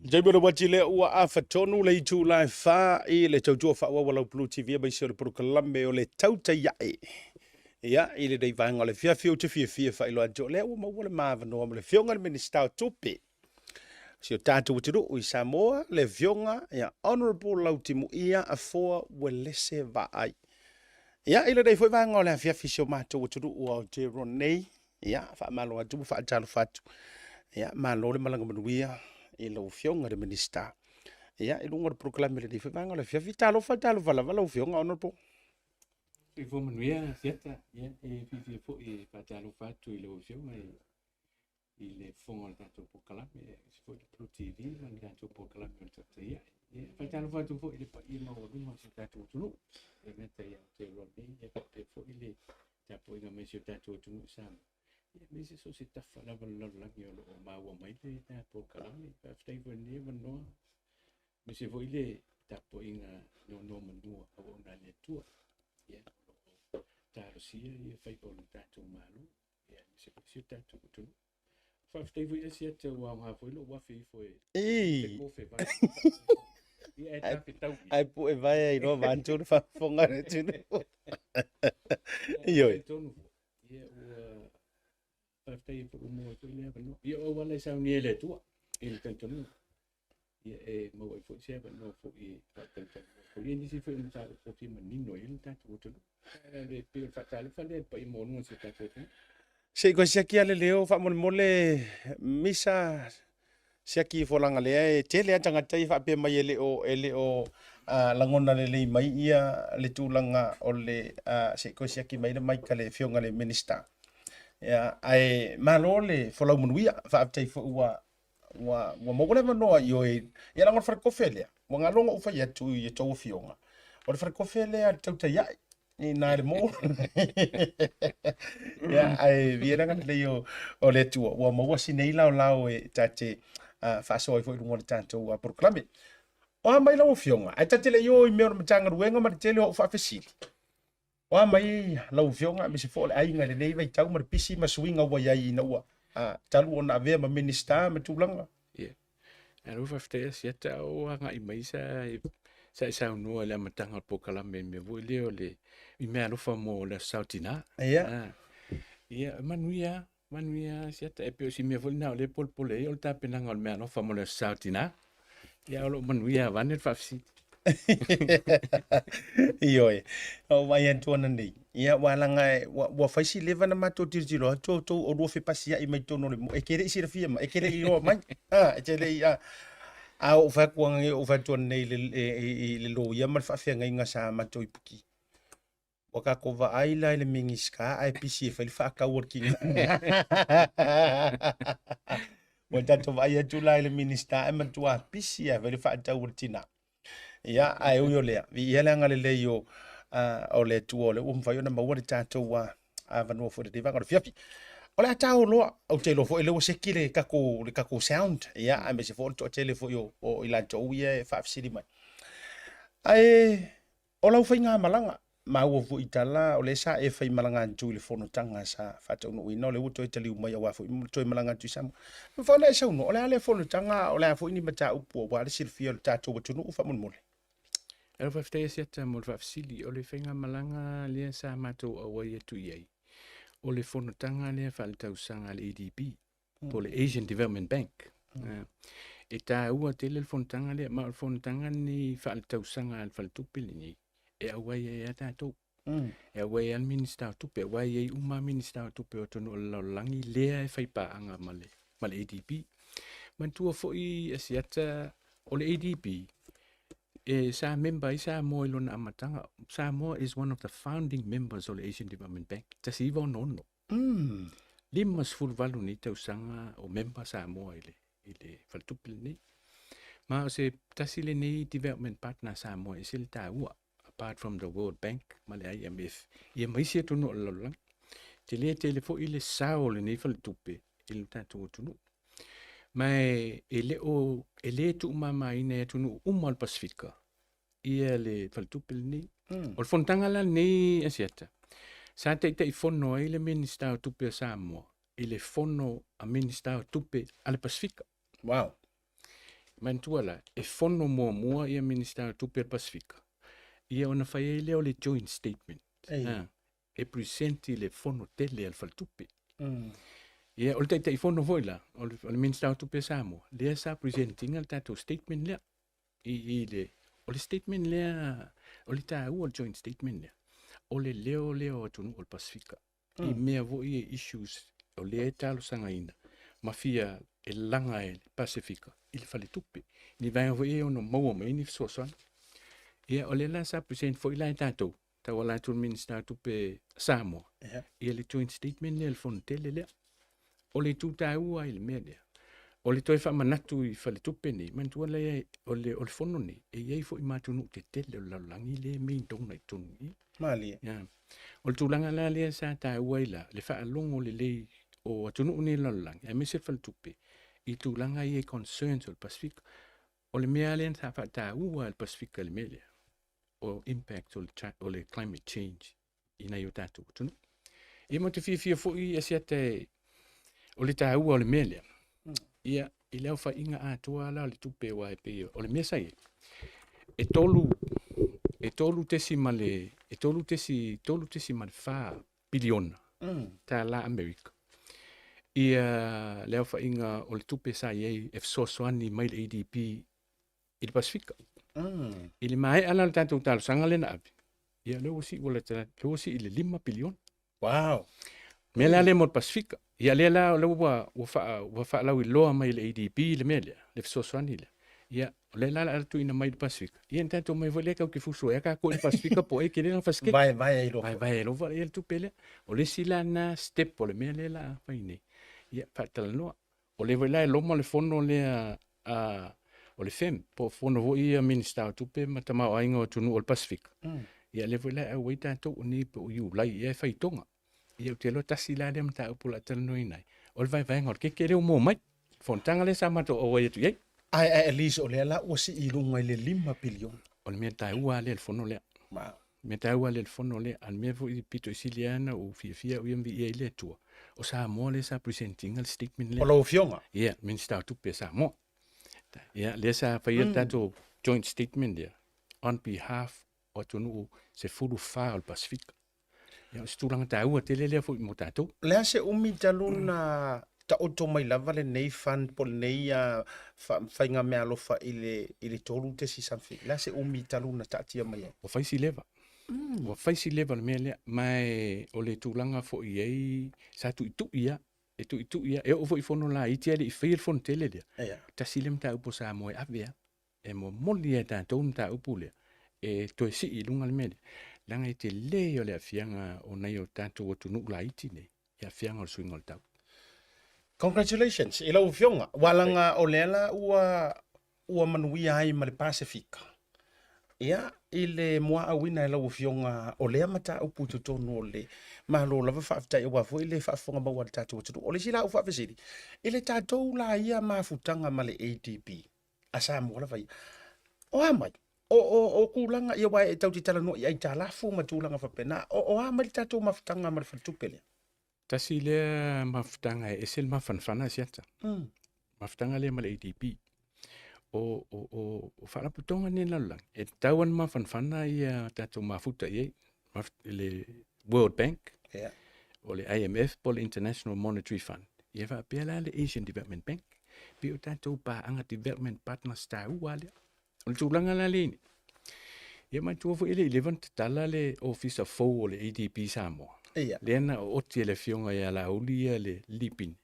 Taimi o le uati lea ua afatonu le itula e fa i le tautua faaauau a lau Blue TV aemaise o le polokalame o le Tautai Ae. Ia, i lenei vaega o le afiafi ou te fiafia e faailoa atu o lea ua maua le ma avanoa ma le Afioga i le Minisita o Tupe si o tatou atunuu i Samoa, le Afioga ia Honourable Lautimuia Afoa Uelese Vaai. Ia, i lenei foi vaega o le afiafi si o matou atunuu o Aotearoa nei, Ia, faamalo atu ma faatalofa atu. Ia, malo le malaga manuia i lau Afioga i le Minisita. Ia, i luga o le polokalame i lenei foi vaega o le afiafi. Talofa, talofa lava lau Afioga Honourable. Soifua manuia Asiata. Ia, e fiafia foi e faatalofa atu i lau Afioga i le fofoga o le tatou polokalame, aemaise foi le Blue TV ma le tatou polokalame o le Tautai Ae. Ia, e faatalofa atu foi i le paia maualuga o si o tatou atunuu, e le gata i Aotearoa nei, ia faapea foi le tapuaiga mai si o tatou atunuu i Samoa, ia aemaise so o se tafa lava o le lalolagi o lo o maua mai le ta polokalame. Faafetai foi i lenei avanoa, aemaise foi le tapuaiga nonomanu a auauna a le Atua, ia, o lo o talosia ia faiva o le tatou Malo, ia, aemaise foi si o tatou atunuu. Faafetai foi Asiata ua aoga foi lou afe ifo e Ei. kofe vai. Ia e ta fetau. Ai pue vai ai no vantu le faafofoga a le atunuu. Ioe. Tonu foi. Ia ua faafetai foi ua maua ai foi le avanoa. Ia o auala e saunia e le Atua i le talitonuga. Ia e maua ai foi se avanoa foi e faatalatalanoa foi. Ia nisi foi o mataupu e fia manino ai le tatou atunuu. E pei o le faatalofa lea i le paia maualuga o si o tatou atunuu. Se i toe siaki lava le leo faamolemole Misa siaki ifo leaga lea e tele lava tagata ia faapea mai e le o e le o lagona lelei mai ia le tulaga o le se i toe siaki mai le mic a le Afioga i le Minisita. Ia, ae malo le folau manuia, faafetai foi ua ua ua maua le avanoa i oe ia leaga o le falekofe lea ua galo ona ou fai atu i a outou afioga o le falekofe lea a le tautai ae i ina i le mall ia ae viia le agalelei o o le Atua ua maua si nei laolao e ta te faasoa ai foi i luga o le tatou polokalame. O a mai lau afioga ae ta te le i o i mea o le Matagaluega ma le tele o au faafesili. O a mai lau Afioga aemaise foi o le aiga i lenei vaitau ma le pisi ma suiga ua i ai ina ua talu ona avea ma Minisita ma tulaga? Ia. Alo faafetai Asiata o agai mai sa sa e saunoa i le amataga o le polokalame i mea foi lea o le i mea alofa mo le Aso Sa o Tina. Ia. Ah. Ia, manuia Manuia Asiata, e pei o si mea foi lena o lea e polepole ai o le tapenaga o le meaalofa mo le Aso Sa o Tina. Ia o lo o manuia avane le faafesili. Ioe, o vaai atu ananei. Ia, ua laga e, ua, ua fai si leva na matou tilotilo atu outou o lua fepasia'i mai totonu o le mo, e te le i silafia mai, e te le i iloa mai. Ah, e te le i, ah. A ou fai atu ananei, ou fai atu ananei i le, i le loia ma le faafeagaiga sa matou i Puki. Ua tatou vaai la i le Minisita ae pisi e fai le faatau a le tina. Ua tatou vaai atu la i le Minisita ae matua pisi e fai le faatau a le tina. Ia, ae ui o lea, viia le agalelei o, o le Atua o lea ua mafai ona maua le tatou avanoa foi i lenei vaega o le afiafi. O le a tao loa, ou te iloa foi o lea ua seki le tatou, le tatou sound, ia, aemaise foi o le toatele foi o, o i latou ia e faafesili mai. Ae O lau faigamalaga, maua foi i tala o lea sa e faimalaga atu i le fonotaga sa faataunuuina, o lea ua toe taliu mai aua foi ma toe malaga atu i Samoa. E mafai ona e saunoa, o le a lea fonotaga, o le a foi ni mataupu aua le silafia o le tatou atunuu faamolemole? Alo faafetai Asiata mo le faafesili. O le faigamalaga lea sa matou auai atu i ai, o le fonotaga lea faaletausaga a le ADB, po o le Asian Development Bank. Mm. E taua tele le fonotaga lea, ma o le fonotaga lenei faaletausaga a le faletupe lenei, e auai ai lava tatou. Mm. E auai ai le Minista o Tupe, auai ai uma Minista o Tupe o atunuu o le lalolagi lea e faipaaga ma le, ma le ADB. Manatua foi Asiata, o le ADB, e sa member ai Samoa i lona amataga. Samoa is one of the founding members o le Asian Development Bank, 1966. Mm. 58 nei tausaga o member Samoa i le, i le faletupe lenei. Ma o se tasi lenei development partner Samoa e se le taua, apart from the World Bank ma le IMF, ia ma isi atunuu o le lalolagi. Tele tele foi le sao o lenei faletupe i le tatou atunuu. Ma e, e le o, e le tuumamaina e atunuu uma o le Pasifika ia le faletupe lenei. Mm. O le fonotaga la lenei Asiata, sa taitaifono ai le Minista o Tupe a Samoa i le fono a Minista o Tupe a le Pasifika. Wow. Manatua la, e fono muamua ia Minisita o Tupe a le Pasefika, ia ona fai ai lea o le joint statement. E present i le fono tele a le faletupe. Ia, o le Taitaifono foi la, o le Minisita o Tupe a Samoa, lea sa present ina le tatou statement lea. I le, o le statement lea, o le taua o le joint statement lea, o le leo lea o atunuu o le Pasefika. I mea foi e issues o lea e talosagaina ma fia e laga e le Pasefika i le faletupe. Ni vaega foi e ono maua mai ni fesoasoani. Ia, o lea la sa present foi la e tatou, tauala atu le Minisita o Tupe Samoa, ia le joint statement lea, le fono tele lea. O le itu taua i le mea lea, o le toe faamanatu i faletupe nei, manatua lea o le fono nei, e i ai foi ma atunuu tetele o le lalolagi lea e main donor i totonu i i. Malie. Ia. O le tulaga la lea sa taua ai la, le faalogo lelei o atunuu nei o le lalolagi, aemaise le faletupe, i tulaga ia i concerns o le Pasefika. O le mea lea sa faataua e le Pasefika i le mea lea, o impact o le climate change i nai o tatou atunuu. Ia ma te fiafia foi Asiata o le taua o le mea lea. Ia, i le aofaiga atoa la o le tupe aua e pei o le mea sa i ai. E 3.4 piliona tala Amerika. Ia le aofaiga o le tupe sa i ai e fesoasoani mai le ADB i le Pasefika. I le maea la le tatou talosaga lea na ave, ia lea ua sii ua sii i le 5 piliona. Wow. Mea la lea mo le Pasefika. Ia lea la ua faalauiloa mai le ADB le mea lea, le fesoasoani lea. Ia, o lea la la tuuina mai le Pasefika. Ia na tatou mai foi lea kau ke fusu ai ka ko le Pasefika po e ke le na fasiketi. Vai vai ai lofa. Vai vai ai lofa ia le tupe lea. O le isi la na step o le mea lea la fai nei. Ia faatalanoa. O le foi la e loma le fono lea o le FEM, po o fono foi ia Minisita o Tupe ma Tamaoaiga o Atunuu o le Pasefika. Ia lea foi la e auai tatou o nei po o Iulai ia e fai Tonga. Ia ou te iloa tasi la lea mataupu o le a talanoaina ai. O le vaevaega o le keke lea ua maua mai. Fonotaga lea sa matou auai atu i ai. Ae at least o lea la ua sii i luga i le 5 piliona. O le mea taua lea i le fono lea. Wow. Mea taua lea i le fono lea. A le mea foi pito i sili lava na ou fiafia au ia ma viia ai le Atua. O Samoa lea sa present ina le statement lea. O lau Afioga? Ia, Minisita o Tupe a Samoa. Ia, lea sa faia le tatou joint statement lea on behalf o atunuu 14 o le Pasefika. Ia, o se tulaga taua tele lea foi mo tatou. O le a se umi talu na taoto mai lava lenei fund po o lenei faiga meaalofa i le 3 tesi something? O le a se umi talu na taatia mai ai? Ua fai si leva. Ua fai si leva le mea lea. Ma o le tulaga foi i ai, sa tuitui lava. E tuitui lava. E oo foi i fono laiti ae le i faia le fono tele lea. Tasi le mataupu o Samoa e ave lava. E momoli e tatou le mataupu lea, e toe sii i luga le mea lea. Leaga e tele o le aafiaga o nai o tatou atunuu laiti nei, i aafiaga o le suiga o le tau. Congratulations i lau Afioga, ua laga o lea la ua manuia ai ma le Pasefika. Ia, i le muaauina e lau Afioga o lea mataupu i totonu o le Malo lava, faafetai aua foi le faafofoga maua a le tatou atunuu. O le isi la au faafesili, i le tatou la ia mafutaga ma le ADB, a Samoa lava ia, o a mai? O tulaga ia aua e tau te talanoa i aitalafu ma tulaga faapena, o a mai le tatou mafutaga ma le faletupe lea? Tasi lea mafutaga e ese le mafanafana Asiata. Mafutaga lea ma le ADB. O faalapotopotoga nei lalolagi, e tatau ona mafanafana ia tatou mafuta i ai. Le World Bank, o le IMF po o le International Monetary Fund. Ia faapea la le Asian Development Bank. Pei o tatou paaga development partners taua lea. O le tulaga la lea i Ia manatua foi e le i leva ona tatala le ofisa fou o le ADB Samoa. Lea na ooti e le Afioga ia Laauli ia le Lipini.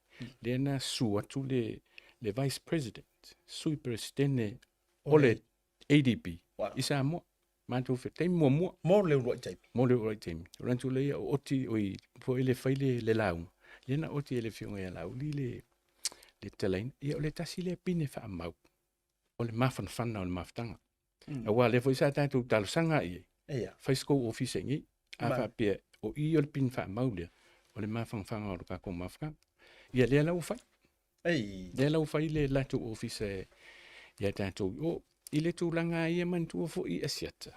Lea na susu atu le Vice President, Sui Peresetene o le ADB i Samoa. Matou taimi muamua. Mo le uluai taimi. Mo le uluai taimi. O le lea ia ooti oi foi le fai le lauga. Lea na ooti e le Afioga ia Laauli le tatalaina. Ia o le tasi lea pine faamau o le mafanafana o le mafutaga. Aua lea foi sa tatou talosaga i ai. Fai se kou ofisa i nei. A faapea, o i o le pine faamau lea, o le mafanafana o le tatou mafutaga. Ia lea la ua fai. Lea la ua fai le latou ofisa ia tatou. O, i le tulaga ia manatua foi Asiata.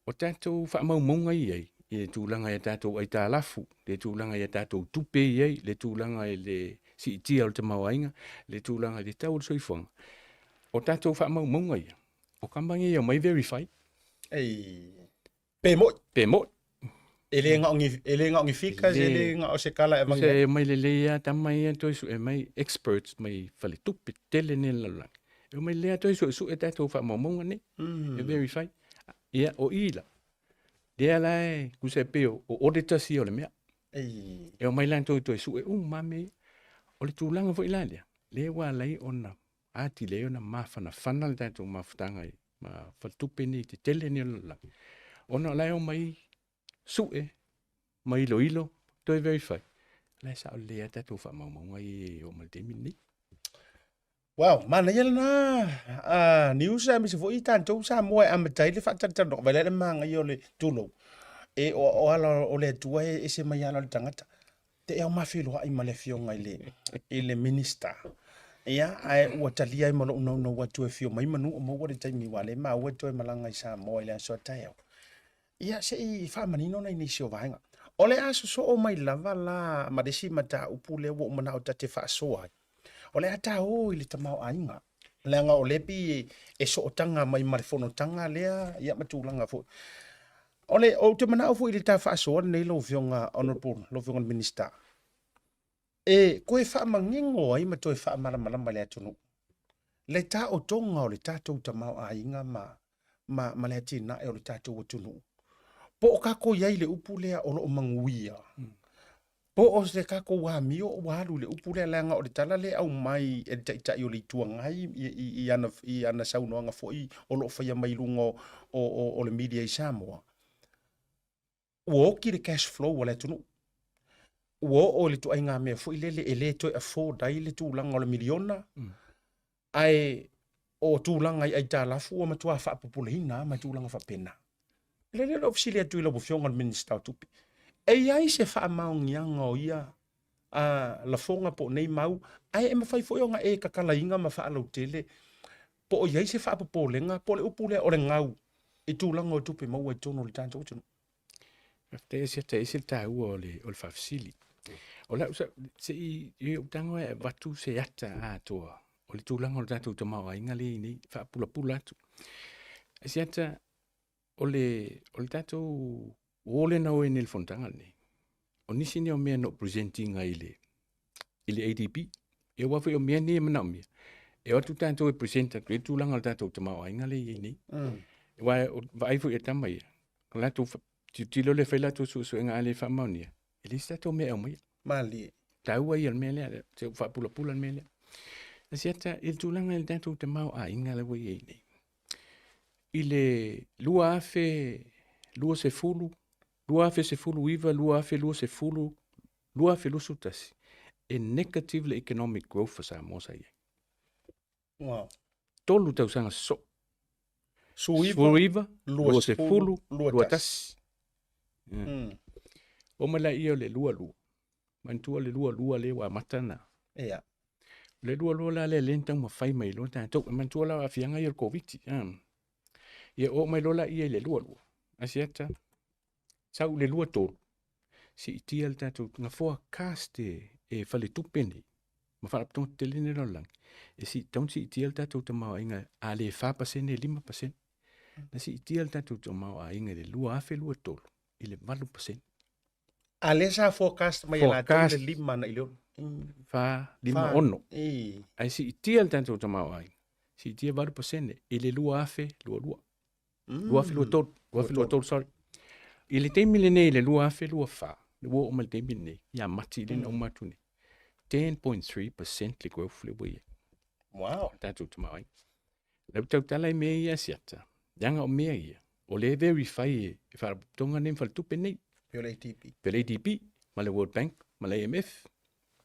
O tatou faamaumauga i ai, i le tulaga ia tatou aitalafu, le tulaga ia tatou tupe i ai, le tulaga i le siitia o le tamaoaiga, le tulaga i le tau o le soifuaga. O tatou faamaumauga ia, o kamupani ia e omai verify. Ei. Pe moi. Pe moi. E le ga o ni, e le ga o ni figures, e le ga o se tala e avangi ai. Se e omai lelei lava tama ia toe sue mai experts mai faletupe tetele nei o le lalolagi. E omai lelei lava toe suesue tatou faamaumauga nei, e verify. Ia, o i la, lea la e tusa e pei o auditors ia o le mea. E omai latou e toe sue uma lava mea ia. O le tulaga foi la lea, lea ua ala ai ona atili ai ona mafanafana le tatou mafutaga i ma faletupe nei tetele nei o le lalolagi, ona o la e omai sue ma iloilo toe verify, o la e sao lelei lava tatou faamaumauga ia e oo mai i le taimi lenei. Wow, manaia lena news aemaise foi tatou Samoa e amata ai le faatalatalanoa. Vaai la i le manaia o le tulou. E o, o ala o le Atua e ese mai ala o le tagata. Te au mafeiloai ma le afioga i le, i le Minister. Ia, ae ua talia ai ma lou naunau atu e afio mai manu o maua le taimi aua o lea e maua e toe malaga i Samoa i le aso a taeao. Ia, se i faamanino nai nisi o vaega. O le a sosoo mai lava la ma le isi mataupu lea ua ou manao ta te faasoa ai. O le a ta o i le tamaoaiga, leaga o lea pei e sootaga mai ma le fonotaga lea, ia ma tulaga foi. O le, ou te manao foi i le ta faasoa lenei lau Afioga Honourable, lau Afioga i le Minisita, e toe faamanino ai ma toe faamalamalama i le atunuu le taotoga o le tatou tamaoaiga ma, ma, ma le atinae o le tatou atunuu. Po o tatou i ai i le upu lea o lo o manuia, Po o se tatou amio ua alu i le upu lea, leaga o le tala lea e aumai e le Taitai o le Itu Agai i ana saunoaga foi o lo o faia mai luga o le media i Samoa, ua oti le cash flow a le atunuu. Ua oo i le ituaiga mea foi lele e le toe afford ai le tulaga o le miliona, Ae o tulaga i aitalafu ua matua faapopoleina lava ma tulaga faapena. O le lea o fesili atu i lau Afioga i le Minisita o Tupe, e i ai se faamaoniaga o ia lafoga po o nei mau, ae e mafai foi ona e tatalaina ma faalautele po o i ai se faapopolega po o le upu lea o le gau i tulaga o tupe maua i totonu o le tatou atunuu. Faafetai e siata ese le taua o le faafesili. O lau se i ou tago e avatu se ata atoa o le tulaga o le tatou tamaoaiga lea i nei, faapulapula atu. Asiata, o le, o le tatou uo lea na o ai nei i le fonotaga lenei, o nisi nei o mea na ou present ina i le, i le ADB. Ia aua foi o mea nei e manaomia, e o atu tatou e present atu ai le tulaga o le tatou tamaoaiga lea e i ai nei. Aua o vaai foi e tama ia, o latou tilotilo lea e fai latou suesuega a le faamaonia, e leai se tatou mea e aumaia. Malie. Taua ia o le mea lea, se ua faapulapula le mea lea. Asiata, i le tulaga i le tatou tamaoaiga lea ua i ai nei, i le 2020, 2019, 2020, 2021, e negative le economic growth a Samoa sa i ai. Wow. Tolu tausaga sosoo. 19, 20, 21. Oo mai laia o le 22. Manatua le 22 lea ua amata na. Ia. O le 22 la lea lea na taumafai mai loa tatou. E manatua la o aafiaga ia o le Koviti. Ia oo mai loa laia i le 22. Asiata, sau i le 23, siitia le tatou na forecast e faletupe nei ma faalapotopotoga tetele nei o le lalolagi, e tatau ona siitia le tatou tamaoaiga a le 4% e 5%. Na siitia le tatou tamaoaiga i le 2023 i le 8%. A lea sa forecast mai e latou le 5 na i le 6. 4, 5, 6. Ae siitia le tatou tamaoaiga, siitia 8% i le 2022. 2023, 2023, sorry. I le taimi lenei i le 2024, le ua oo mai le taimi lenei, ia Mati lea na uma atu nei, 10.3% le growth le ua i ai. Wow. Le tatou tamaoaiga. Lau tautala i mea ia Asiata, leaga o mea ia, o lea e verify e faalapotopotoga nei ma faletupe nei. Pei o le ADB. Pei o le ADB, ma le World Bank, ma le IMF.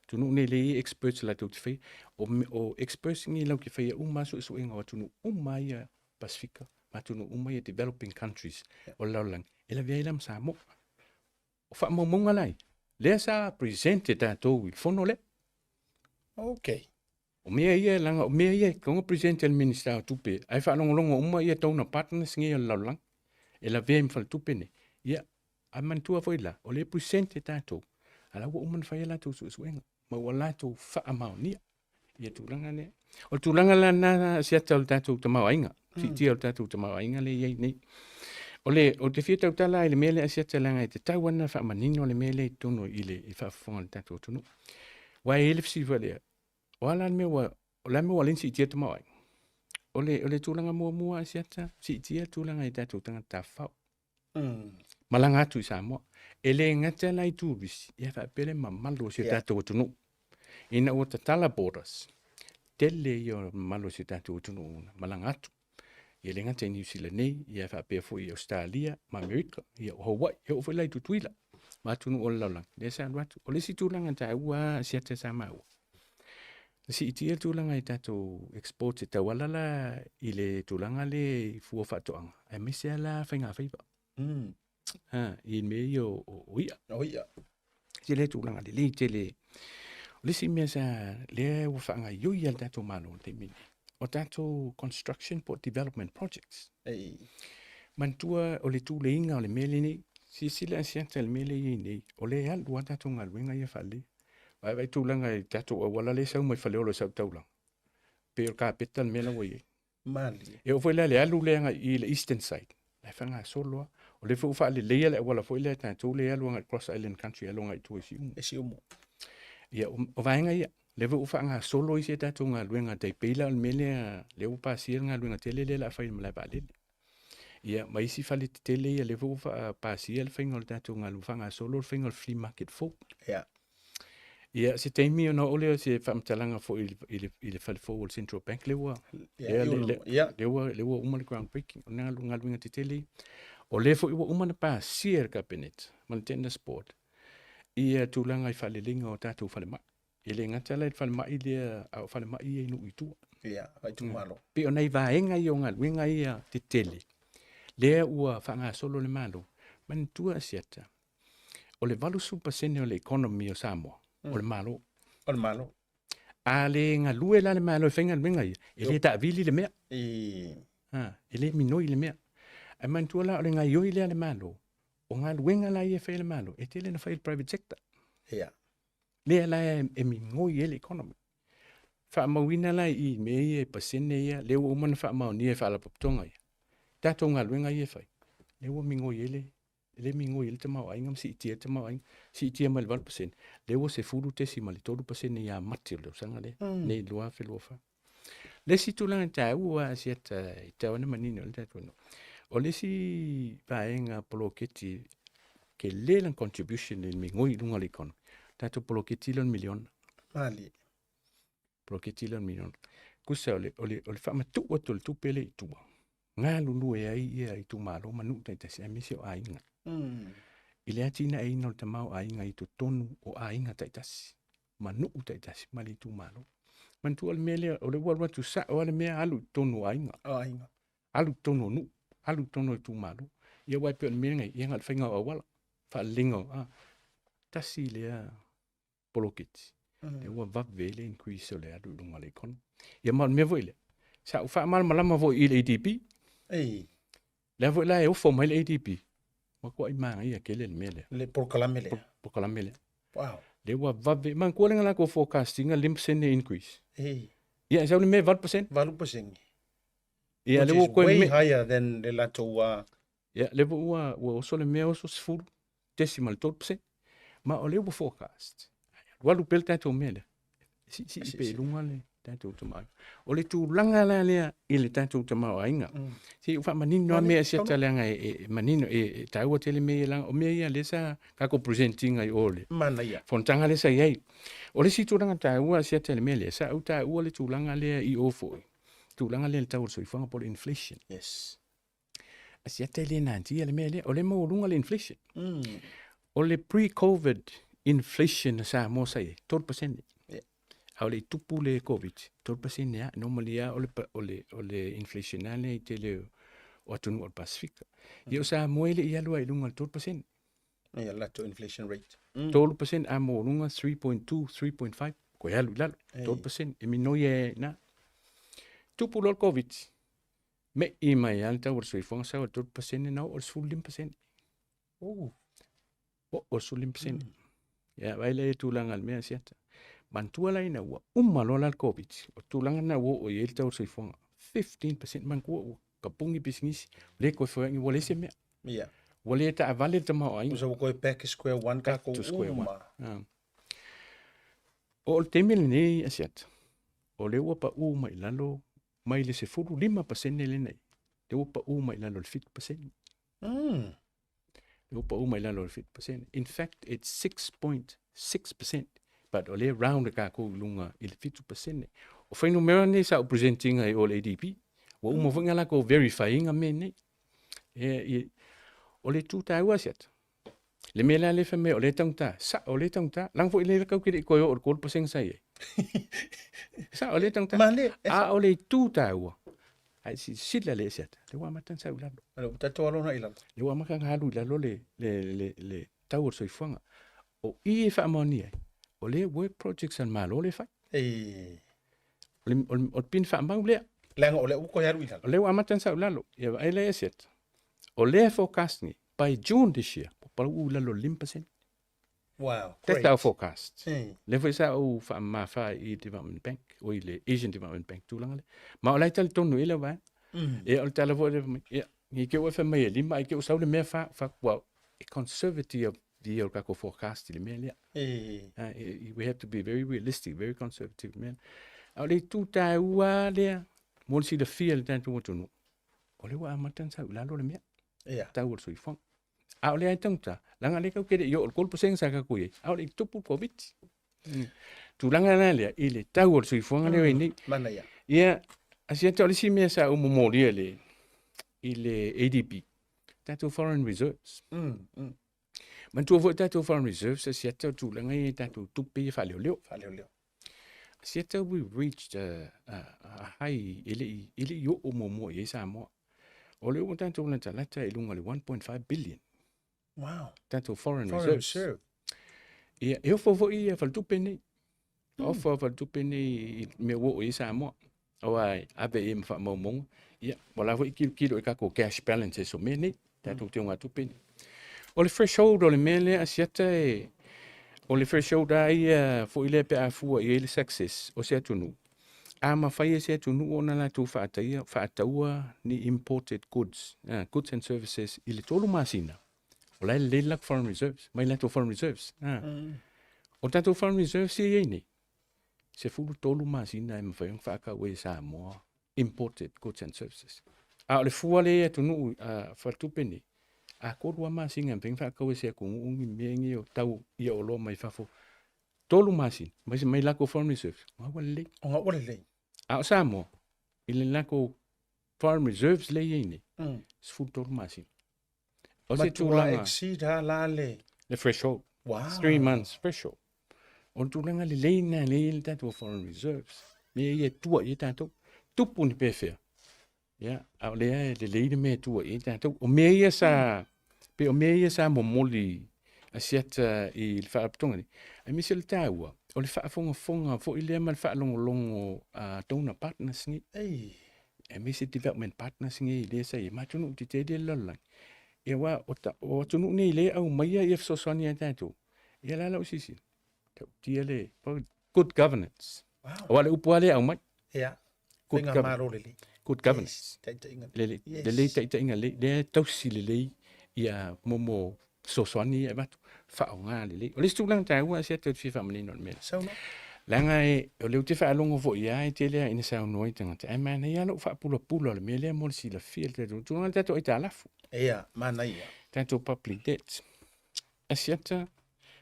Atunuu nei lea e i ai experts latou te faia. O experts nei latou te faia uma lava suesuega o atunuu uma ia Pasefika ma atunuu uma ia developing countries o le lalolagi, e lavea ai la ma Samoa. O faamaumauga la ia, lea sa present e tatou i le fono lea. Okay. O mea ia, leaga o mea ia e tatau ona present e le Minisita o Tupe, ae faalogologo uma ia donor partners nei o le lalolagi, e lavea ai ma faletupe nei. Ia, ae manatua foi la, o lea e present e tatou, a la ua uma ona fai a latou suesuega, ma ua latou faamaonia. Ia tulaga lea. O le tulaga la lena Asiata o le tatou tamaoaiga, siitia o le tatou tamaoaiga lea e i ai nei. O le, ou te fia tautala i le mea lea Asiata leaga e tatau lava ona faamanino le mea lea i totonu i le i faafofoga a le tatou atunuu. Aua e i ai le fesili foi lea, o a la le mea ua, o le a le mea ua ala ai ona siitia le tamaoaiga? O le tulaga muamua Asiata, siitia le tulaga i tatou tagata tafafao. Malaga atu i Samoa. E le gata la i turisi, ia faapea le mamalu o si o tatou atunuu. Ina ua tatala borders, tele ia o mamalu o si o tatou atunuu na malaga atu. E le gata i Niu Sila nei, ia faapea foi i Ausetalia ma Amerika, ia o Hawaii, e oo foi la i Tutuila ma atunuu o le lalolagi, lea sa alu atu. O le isi tulaga taua Asiata sa maua, na siitia le tulaga i tatou exports e tauala la i le tulaga lea i fua o faatoaga, aemaise lava la faigafaiva. I mea ia o i'a. O i'a. Tele tulaga lelei tele. O le isi mea sa lea ua faagaioi a le tatou Malo i le taimi lenei, o tatou construction po o development projects. Ei. Manatua o le tuleiga o le mea lenei, silasila Asiata i le mea lea e i ai nei, o lea e alu lava tatou galuega ia faalelei. Vaai tulaga i tatou auala lea e sau mai Faleolo i sau taulaga, pei o le kapeta le mea la ua i ai. Malie. E oo foi la i le alu lea agai i le eastern side, la e faagasolo lava. O lea foi ua faaleleia le auala foi lea a tatou lea e alu agai i Cross Island Country, alu agai i tua i Siumu. I Siumu. Ia, o vaega ia, lea foi ua faagasolo isi a tatou galuega, tai pei la o le mea lea, lea ua pasia le galuega tele lea o le a fai i le malae vaalele. Ia, ma isi fale tetele ia, lea foi ua pasia le faiga o le tatou galuega, faagasolo le faiga o le flea market fou. Ia. Ia, se taimi ona oo lea o se faamatalaga foi i le fale fou o le Central Bank lea ua lea ua uma le ground breaking, o le galuega tetele ia. O lea foi ua uma ona pasia e le Kapeneta ma le Tenders Board ia tulaga i faaleleiga o tatou falemai. E le gata la i le falemai lea, a o falemai ia i nuu i tua. Ia, itumalo. Pei o nai vaega ia o galuega ia tetele, lea ua faagasolo le Malo. Manatua Asiata, o le 80% o le economy o Samoa, o le Malo. O le Malo. A le galue la le Malo e fai galuega ia, e le taavili le mea. E le minoi le mea. Ae manatua la o le gaioi lea a le Malo, o galuega la ia e fai e le Malo, e tele na fai e le private sector. Ia. Lea la e migoi ai le economy. Faamauina la i mea ia e pasene ia, lea ua uma ona faamaonia e faalapotopotoga ia. Tatou galuega ia e fai, lea ua migoi ai le le migoi ai le tamaoaiga ma siitia ai le tamaoaiga, siitia mai le 8%, lea ua 10.3% ia Mati o le tausaga lea, nei 2024. Le isi tulaga taua Asiata e tatau ona manino ai le tatou atunuu, o le isi vaega poloketi tele lana contribution i le migoi i luga o le economy, tatou poloketi lea o le miliona. Malie. Poloketi lea o le miliona. Tusa o le faamatuu atu o le tupe lea i tua, galulue ai ia itumalo ma nuu taitasi aemaise o aiga. I le atinaeina o le tamaoaiga i totonu o aiga taitasi ma nuu taitasi ma le itumalo. Manatua le mea lea, o lea ua alu atu sao lava le mea alu i totonu o aiga. O aiga. Alu i totonu o nuu, alu i totonu o itumalo. Ia aua e pei o le mea lenei, ia na o le faiga o auala, faaleleiga o, tasi lea poloketi, lea ua vave ai le increase o le alu i luga o le economy. Ia ma o le mea foi lea, sa ou faamalamalama foi i le ADB. Ei. Lea foi la e ofo mai le ADB, matuai manaia tele le mea lea. Le polokalame lea. Polokalame lea. Wow. Lea ua vave, manatua le latou forecast ina 5% increase. Ei. Ia, e sau le mea 8%. 8%. Ia, lea ua toe way higher than le latou Ia, lea foi ua oso le mea oso 10.3%. Ma o lea ua forecast. Alu alu pea le tatou mea lea. Siisii pea i luga le tatou tamaoaiga. O le tulaga la lea i le tatou tamaoaiga. Se i ou faamanino lava mea Asiata leaga e manino, e taua tele mea ia leaga o mea ia lea sa tatou present ina i o i le Manaia. fonotaga lea sa i ai. O le isi tulaga taua Asiata i le mea lea, sa ou taua le tulaga lea i o foi, tulaga lea i le tau o le soifuaga po o le inflation. Yes. Asiata e le natia le mea lea, o lea e maualuga le inflation. O le pre-COVID inflation a Samoa sa i ai, 3%. Yeah. A o le i tupu le Covid, 3% lava. Normally lava o le inflation lava lea i tele o atunuu o le Pasifika. Ia o Samoa e le i alu lava i luga o le 3%. Ia, latou inflation rate. 3% a maualuga 3.2, 3.5, toe alu i lalo, 3%. E minoi ai i ina. Tupu loa le Covid, me'i mai lava le tau o le soifuaga sau i le 3% na oo i le 15%. Oo i le 15%. Ia, vaai la i le tulaga o le mea Asiata. Manatua la ina ua uma loa la le Koviti, o tulaga lena ua oo i ai le tau o le soifuaga, 15%. Manatua ua tapuni pisinisi, le toe feoai, ua leai se mea. Ua le taavale le tamaoaiga. Ua toe back to square one Back tatou to square one. uma. Ah. O le taimi lenei Asiata, o lea ua pau mai i lalo mai le 15% lena i, lea ua pau mai i lalo i le 7%. Lea ua pau mai i lalo i le 7%. In fact, it's 6.6%, but o lea round le tatou i luga i le 7%. O fuainumera nei sa ou present ina i o le ADB. Ua uma foi ona latou verify ina mea nei. O le itu taua Asiata, le mea la lea fai mai o lea e taugata, sao o lea e taugata. Leaga foi lea tatou te le i toe oo i le 3% sa i ai. Sao o lea e taugata. Male, e A o le itu taua, ae silasila lea Asiata, lea ua amata ona sau i lalo. Ua tatou alona i lalo. Lea ua amata ona alu i lalo le tau o le soifuaga. O i e faamaonia ai, o lea work projects a le Malo lea e fai. O le pine faamau lea. Leaga o lea ua toe alu i lalo. O lea ua amata ona sau i lalo. Ia vaai la i Asiata. O lea forecast nei, by June this year, ua pau i lalo i le 5%. Wow, That's great. our forecast. Lea foi sa ou faamamafa i Development Bank, o i le Asian Development Bank, tulaga lea. Ma o la e talitonu i ai le vaega. Ia, o le tala foi lea fai mai, ia, ne i te i ua fai mai e lima, ae te i ua sau le mea fa, fa, well, e conservative ia o le tatou forecast i le mea lea. We have to be very realistic, very conservative mea. A o le itu taua lea, mo le silafia e le tatou atunuu, o lea ua amata ona sau i lalo le mea, tau o le soifuaga. A o lea e taugata, leaga lea tatou te le i oo i le 3% sa tatou i ai, a o le i tupu le Koviti. Tulaga la lea i le tau o le soifuaga lea ua i ai nei. Manaia. Ia, Asiata, o le isi mea sa ou momolia i le ADB, tatou foreign reserves. Manatua foi tatou foreign reserves, Asiata, o tulaga ia i tatou tupe ia faaleoleo. Faaleoleo. Asiata, we reached a high e le i oo muamua i ai Samoa. O lea ua tatou latalata i luga o le 1.5 billion. Wow. Tatou foreign Foreign reserves. reserve. Ia, e ofo foi ia faletupe nei. Ofo faletupe nei i mea ua oo i ai Samoa. Aua e ave i ma faamaumauga. Ia, ua la foi kilokilo i tatou cash balances o mea nei. Tatou teugatupe nei. O le threshold o le mea lea Asiata e... O le threshold a ia foi lea pe a fua i ai le success o se atunuu. A mafai e se atunuu ona latou faataia, faataua ni imported goods, goods and services i le 3 masina, o la e lelei le latou foreign reserves, mai latou foreign reserves. O tatou foreign reserves ia i ai nei, 13 masina e mafai ona faatau ai e Samoa imported goods and services. A o le fua lea i atunuu, faletupe nei, a 3 lava masina e mafai ona faatau e se atunuu ni mea nei o tau ia oloa mai fafo. 3 masina, mai mai latou foreign reserves, o ua lelei. O ua lelei. A o Samoa, i le latou foreign reserves lea i ai nei, 13 masina. O se Matua tulaga exceed ha la le. Le threshold. Wow. 3 months threshold. O le tulaga lelei na lea i le tatou foreign reserves. Mea ia e tua i ai tatou. Tupu ni pefea. Ia, a o lea e lelei le mea e tua i ai tatou. O mea ia sa, pe o mea ia sa momoli Asiata i le faalapotopotoga nei. Aemaise le taua, o le faafogafoga foi lea ma le faalogologo a donor partners nei. Aemaise development partners nei lea sa i ai. Ma atunuu tetele le lalolagi. Ia, aua o atunuu nei lea e aumaia ia fesoasoani ia tatou. Ia la lau sisi, tautia le good governance. Wow. Aua le upu lava lea e aumai. Ia. Good Faiga governance. malo lelei. Good governance. Yes. Taitaiga. Lelei, Yes. lelei taitaiga lelei, lea e tausi lelei ia momo fesoasoani ia e avatu. Faaaoga lelei. O le isi tulaga taua Asiata ou te fia faamanino i le mea lea. Saunoa. Leaga e, o lea ou te faalogo foi lava e tele lava ina saunoa ai tagata, ae manaia lava lou faapulapula o le mea lea mo le silafia le tatou tulaga le tatou aitalafu. Ia, manaia. Tatou public debt. Asiata,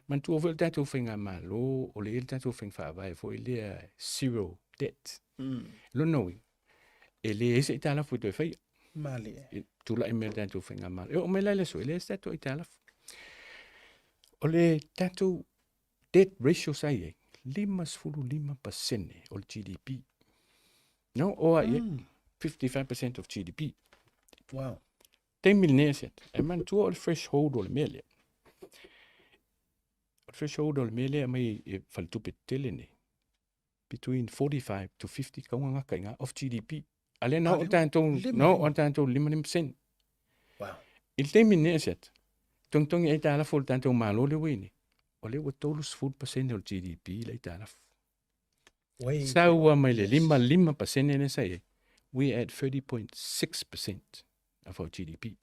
manatua foi le tatou faigamalo, o lea e i ai le tatou faiga faavae foi lea zero debt. Lona uiga, e leai se aitalafu e toe faia. Malie. E tulai mai le tatou faigamalo. E oo mai la i le aso, e leai se tatou aitalafu. O le tatou debt ratio sa i ai, 55% o le GDP. No, o a i ai, 55% of GDP. Wow. Taimi lenei Asiata, e manatua o le threshold o le mea lea. O le threshold o le mea lea e aumai e faletupe tetele nei, between 45 to 50 kauga gata i ina of GDP. A lea na oo tatou, na oo tatou 55%. Wow. I le taimi lenei Asiata, togitogi aitalafu o le tatou Malo lea ua i ai nei, o lea ua 30% o le GDP le aitalafu. Way Sau lava mai le 55% lea sa i ai, we are at 30.6% of our GDP.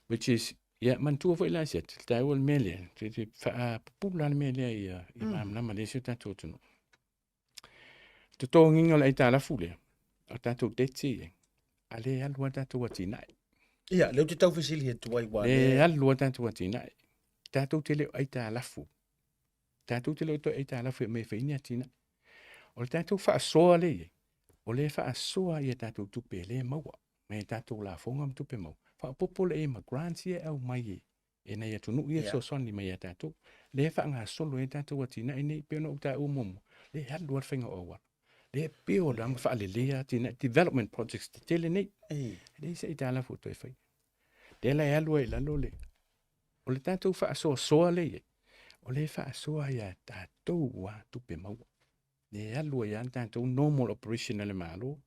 Which is, ia, manatua foi la Asiata, le taua o le mea lea, te, te faapupula le mea lea ia, ia malamalama lelei si o tatou atunuu. Totogiga o le aitalafu lea, o tatou debts ia i ai, a le alu lava tatou atinae. Ia, lea ou te tau fesili atu ai, ua Le alu lava tatou atinae. Tatou te le o aitalafu. Tatou te le o toe aitalafu e aumai e fai ni atinae. O le tatou faasoa lea i ai, o lea e faasoa ia tatou tupe e le maua mai a tatou lafoga ma tupe maua. Faaopoopo lea i ai ma grants ia e aumai e e nai atunuu ia e fesoasoani mai ia tatou. Lea e faagasolo ai tatou atinae nei, pei ona ou taua muamua, lea e alu lava le faiga o auala. Lea e peo la ma faaleleia atinae, development projects tetele nei. E leai se aitalafu o toe faia. Lea la e alu ai i lalo le, o le tatou faasoasoa lea e i ai, o lea e faasoa ia tatou lava tupe maua. E alu ai lava le tatou normal operation a le Malo,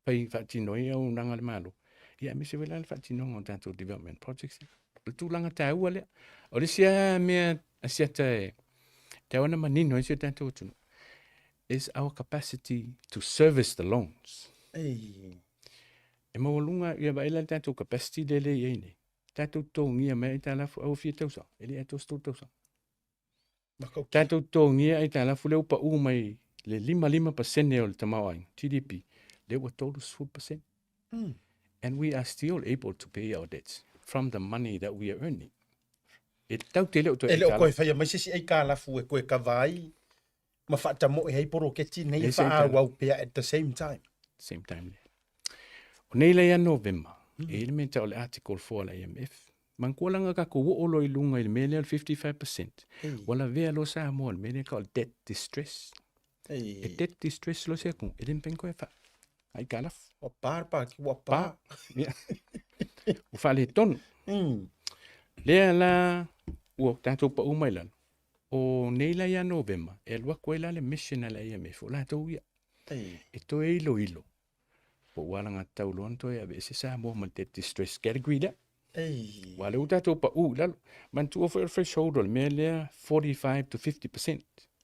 fai faatino ai auaunaga a le Malo, ia aemaise foi la le faatinoga o tatou development projects. O le tulaga taua lea. O le isi lava mea Asiata e tatau ona manino ai si o tatou atunuu, is our capacity to service the loans. Ei. E maualuga, ia vaai la le tatou capacity lea e i ai nei. Tatou totogia mai aitalafu au fia tausaga, e le atoa se 3 tausaga. Tatou totogia aitalafu lea ua pau mai le 55% o le tamaoaiga, GDP, lea ua 30%. And we are still able to pay our debts from the money that we are earning. E tau te le o toe E le o toe faia mai se isi aitalafu e toe kava ai ma faatamoe ai poloketi nei e faaauau pea at the same time. Same time. O nei la ia Novema, e i ai le mea e tau o le Article 4 a le IMF, Manatua la na tatou oo loa i luga i le mea lea o le 55%, ua lavea loa Samoa i le mea lea e tau o le debt distress. E debt distress loa se atunuu, e le mafai ona toe aitalafu. Ua pa le paki, ua pa. Ia. Ua faaletonu. Lea la ua tatou pau mai lalo, o nei la ia Novema, e alu atu ai la le mission a le IMF, o latou ia, e toe iloilo po ua alagatatau loa ona toe aveese Samoa ma le debt distress category lea. Ei. Aua o lea ua tatou pau i lalo. Manatua foi o le threshold o le mea lea 45 to 50%.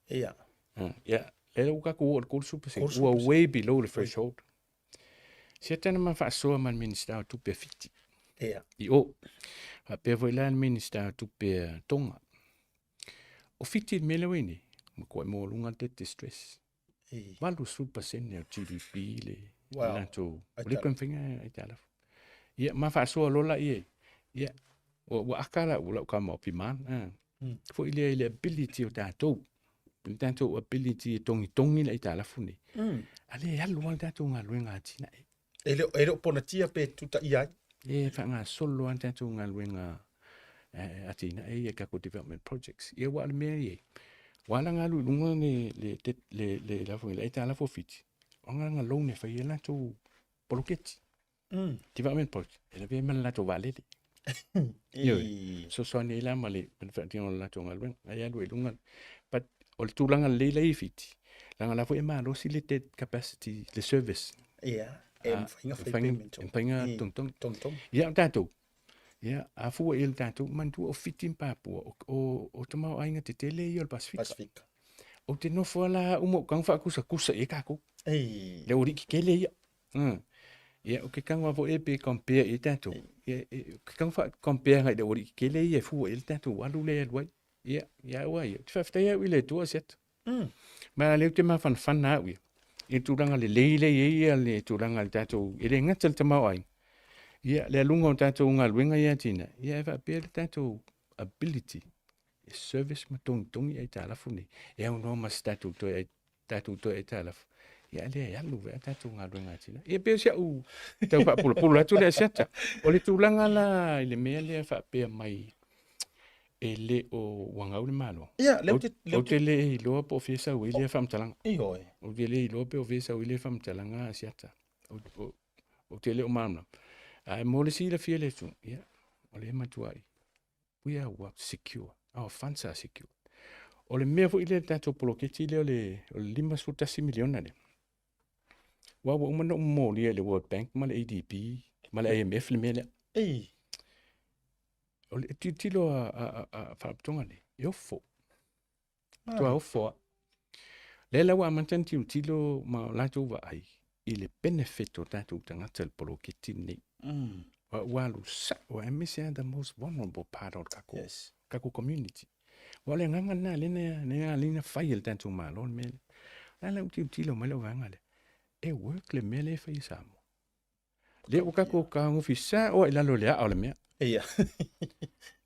Ia. Ia, lea ua tatou oo i le 30%. Ua way below le threshold. Siata na ma faasoa ma le Minisita o Tupe a Fiti. Ia. I o. Faapea foi la le Minisita o Tupe a Tonga. O Fiti le mea lea ua i nei, matuai maualuga le debt distress. 80% o GDP le Wow. latou o le toe faiga aitalafu. Ia ma faasoa loa la i ia ua aka la ua lau kama o piman. Foi lea i le ability o tatou. Le tatou ability e togitogi le aitalafu nei. A le alu lava le tatou galuega atinae. E le o ponatia pe tutaia ai. E faagasolo lava le tatou galuega atinae ia tatou development projects. Ia aua o le mea e i ai, ua ala ona alu i luga le aitalafu a Fiti, o aga loan e fai ai latou poloketi, development project, e lavea ai ma le latou vaalele. Ioe, fesoasoani ai la ma le faatinoga o le latou galuega, ai alu ai i luga. But o le tulaga lelei la e i Fiti, leaga o la foi e malosi le debt capacity, le service. Ia, e mafai ona fai payment. E mafai ona togitogi. Togitogi. Ia, o tatou, ia, a fua i ai le tatou, manatua o Fiti ma Papua, o tamaoaiga tetele ia o le Pasefika. Pasefika. Ou te nofo lava la au ma ou tago faakusakusa i ai tatou. Ei. Le aualii tetele ia. Ia, ou te tago lava foi e pe compare i ai tatou. Ia, ou te tago faa-compare agai i le aualii tetele ia e fua i ai le tatou alu lea e alu ai. Ia, ia au lava ia, ou te faafetai au i le Atua Asiata. Ma o lea ou te mafanafana au ia i le tulaga lelei lea e i ai ia le tulaga i le tatou, e le gata i le tamaoaiga, ia le aluga o tatou galuega ia atinae, ia ae faapea le tatou ability e service ma togitogi aitalafu nei, e aunoa ma se tatou toe tatou toe aitalafu, ia a lea e alu ai tatou galuega atinae. Ia pei o si au tau faapulapula atu lea Asiata. O le tulaga la i le mea lea faapea mai e le o ua gau le Malo. Ia, lea ou te, lea ou te le iloa po o fia sau ai lea faamatalaga. Ioe. Ou te le iloa pe o fia sau ai lea faamatalaga Asiata. Ou te le o malamalama. Ae mo le silafia e le atunuu, ia, o lea e matuai we are what secure. Our funds are secure. O le mea foi lea le tatou poloketi lea o le $51 miliona lea. Ua ua uma ona ou momolia i le World Bank ma le ADB ma le IMF le mea lea. Ei. O le tilotilo a faalapotopotoga nei, e ofo. Matua ofo lava. Lea la ua amata ona tilotilo ma o latou vaai i le benefit o tatou tagata i le poloketi lenei. Ua alu sao aemaise lava the most vulnerable part o le tatou, tatou community. Aua o le agaga lena lea na ala ai ona fai e le tatou Malo le mea lea. O le a la ua tilotilo mai le vaega lea, e work le mea lea e fai e Samoa. Lea ua tatou tagofi sao lava i lalo o le aa o le mea. Ia.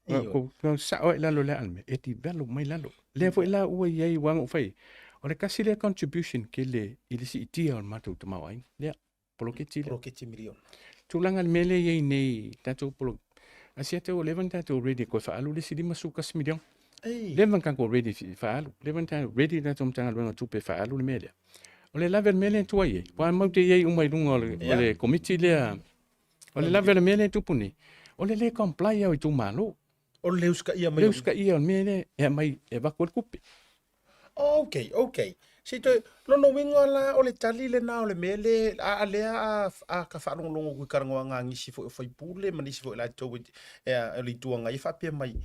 Ua tatou sao lava i lalo o le aa o le mea, e develop mai lalo. Lea foi la ua i ai, aua na ou fai i ai, o le tasi lea contribution tele i le siitia o le matou tamaoaiga, lea, poloketi lea. Poloketi miliona. Tulaga i le mea lea e i ai nei, tatou poloketi, Asiata ua leva ona tatou ready e toe faaalu le isi $51 miliona. Leva ona tatou ready e faaalu, leva ona tatou ready le tatou Matagaluega o Tupe e faaalu le mea lea. O le lave o le mea lea e tuai ai, aua matou te i ai uma i luga o le komiti lea. O le lave o le mea lea e tupu nei, o le le comply o itumalo. O le le usitaia mai. Le usitaia o le mea lea e aumai e avatu ai le tupe. Ok, ok. Se i toe, lona uiga la o le tali lena o le mea le, a lea a ka faalogologo atu i talanoaga a nisi foi o faipule ma nisi foi o latou e o le Itu Agai e faapea mai,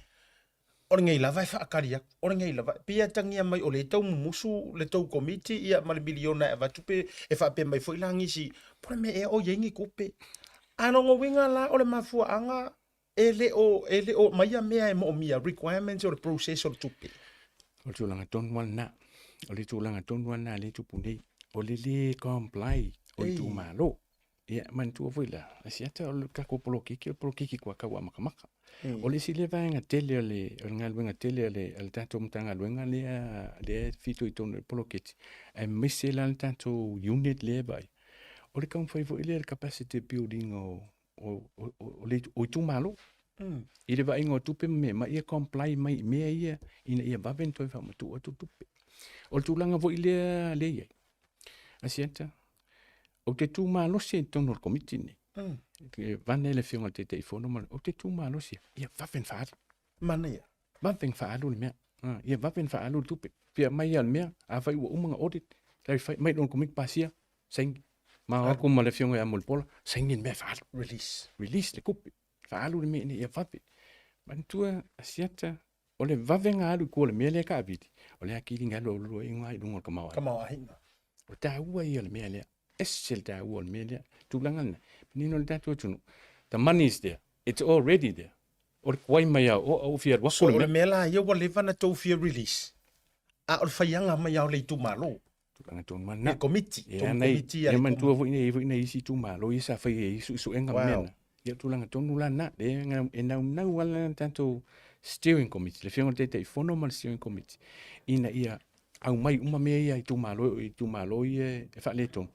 o lenei lava e faatali atu, o lenei lava, pei e atagia mai o lea e tau mumusu le tou komiti ia ma le miliona e avatu pe e faapea mai foi la nisi, po o le mea ea o i ai ni tupe. A lona uiga la o le mafuaaga e le o, e le o aumaia mea e moomia, requirements o le process o le tupe. O le tulaga tonu lava lena. O le tulaga tonu lava lena lea e tupu nei. O le le comply o itumalo. Ia, manatua foi la, Asiata o le tatou poloketi, o le poloketi kuakau amatamata. O le isi lea vaega tele o le, o le galuega tele a le, a le tatou Matagaluega lea, lea e fitoitonu i le poloketi, aemaise la le tatou unit lea e vaai, o le taumafai foi lea i le capacity building o, o itumalo i le vaaiga o tupe ma mea ma ia comply mai i mea ia ina ia vave ona toe faamatuu atu tupe. O le tulaga foi lea lea i ai, Asiata, ou te tu malosi i totonu o le komiti lenei. E vane le afioga i le Taitaifono ma ou te tu malosi ia vave ona faaalu. Manaia. Vave ona faaalu le mea. Ia vave ona faaalu le tupe. Fia aumai lava le mea, afai ua uma ona audit, clarify, mai lona komiti pasia, saini. Ma o atu ma le afioga ia Mulipola, saini le mea e faaalu. Release. Release le tupe. Faaalu le mea ina ia vave. Manatua, Asiata, o le vavega alu i tua o le mea lea e taavili, o le atili na alu alu ai i luga o le tamaoaiga. Tamaoaiga. O le taua ia o le mea lea. Ese le taua o le mea lea. Tulaga lena, manino le tatou atunuu, the money is there, it's already there. O le tuai mai lava o au fia alu atu So o le mea la ia ua leva ona tou fia release, a o le faiaga mai lava o le itumalo. Tulaga tonu lava lena. Le komiti, tou komiti a le itumalo. Manatua foi nei foi nai isi itumalo ia sa fai ai suesuega ma mea na. Ia o tulaga tonu la lena, lea e naunau lava le tatou steering committee, le afioga i le Taitaifono ma le steering committee, ina ia aumai uma mea ia i itumalo, itumalo ia e faaletonu,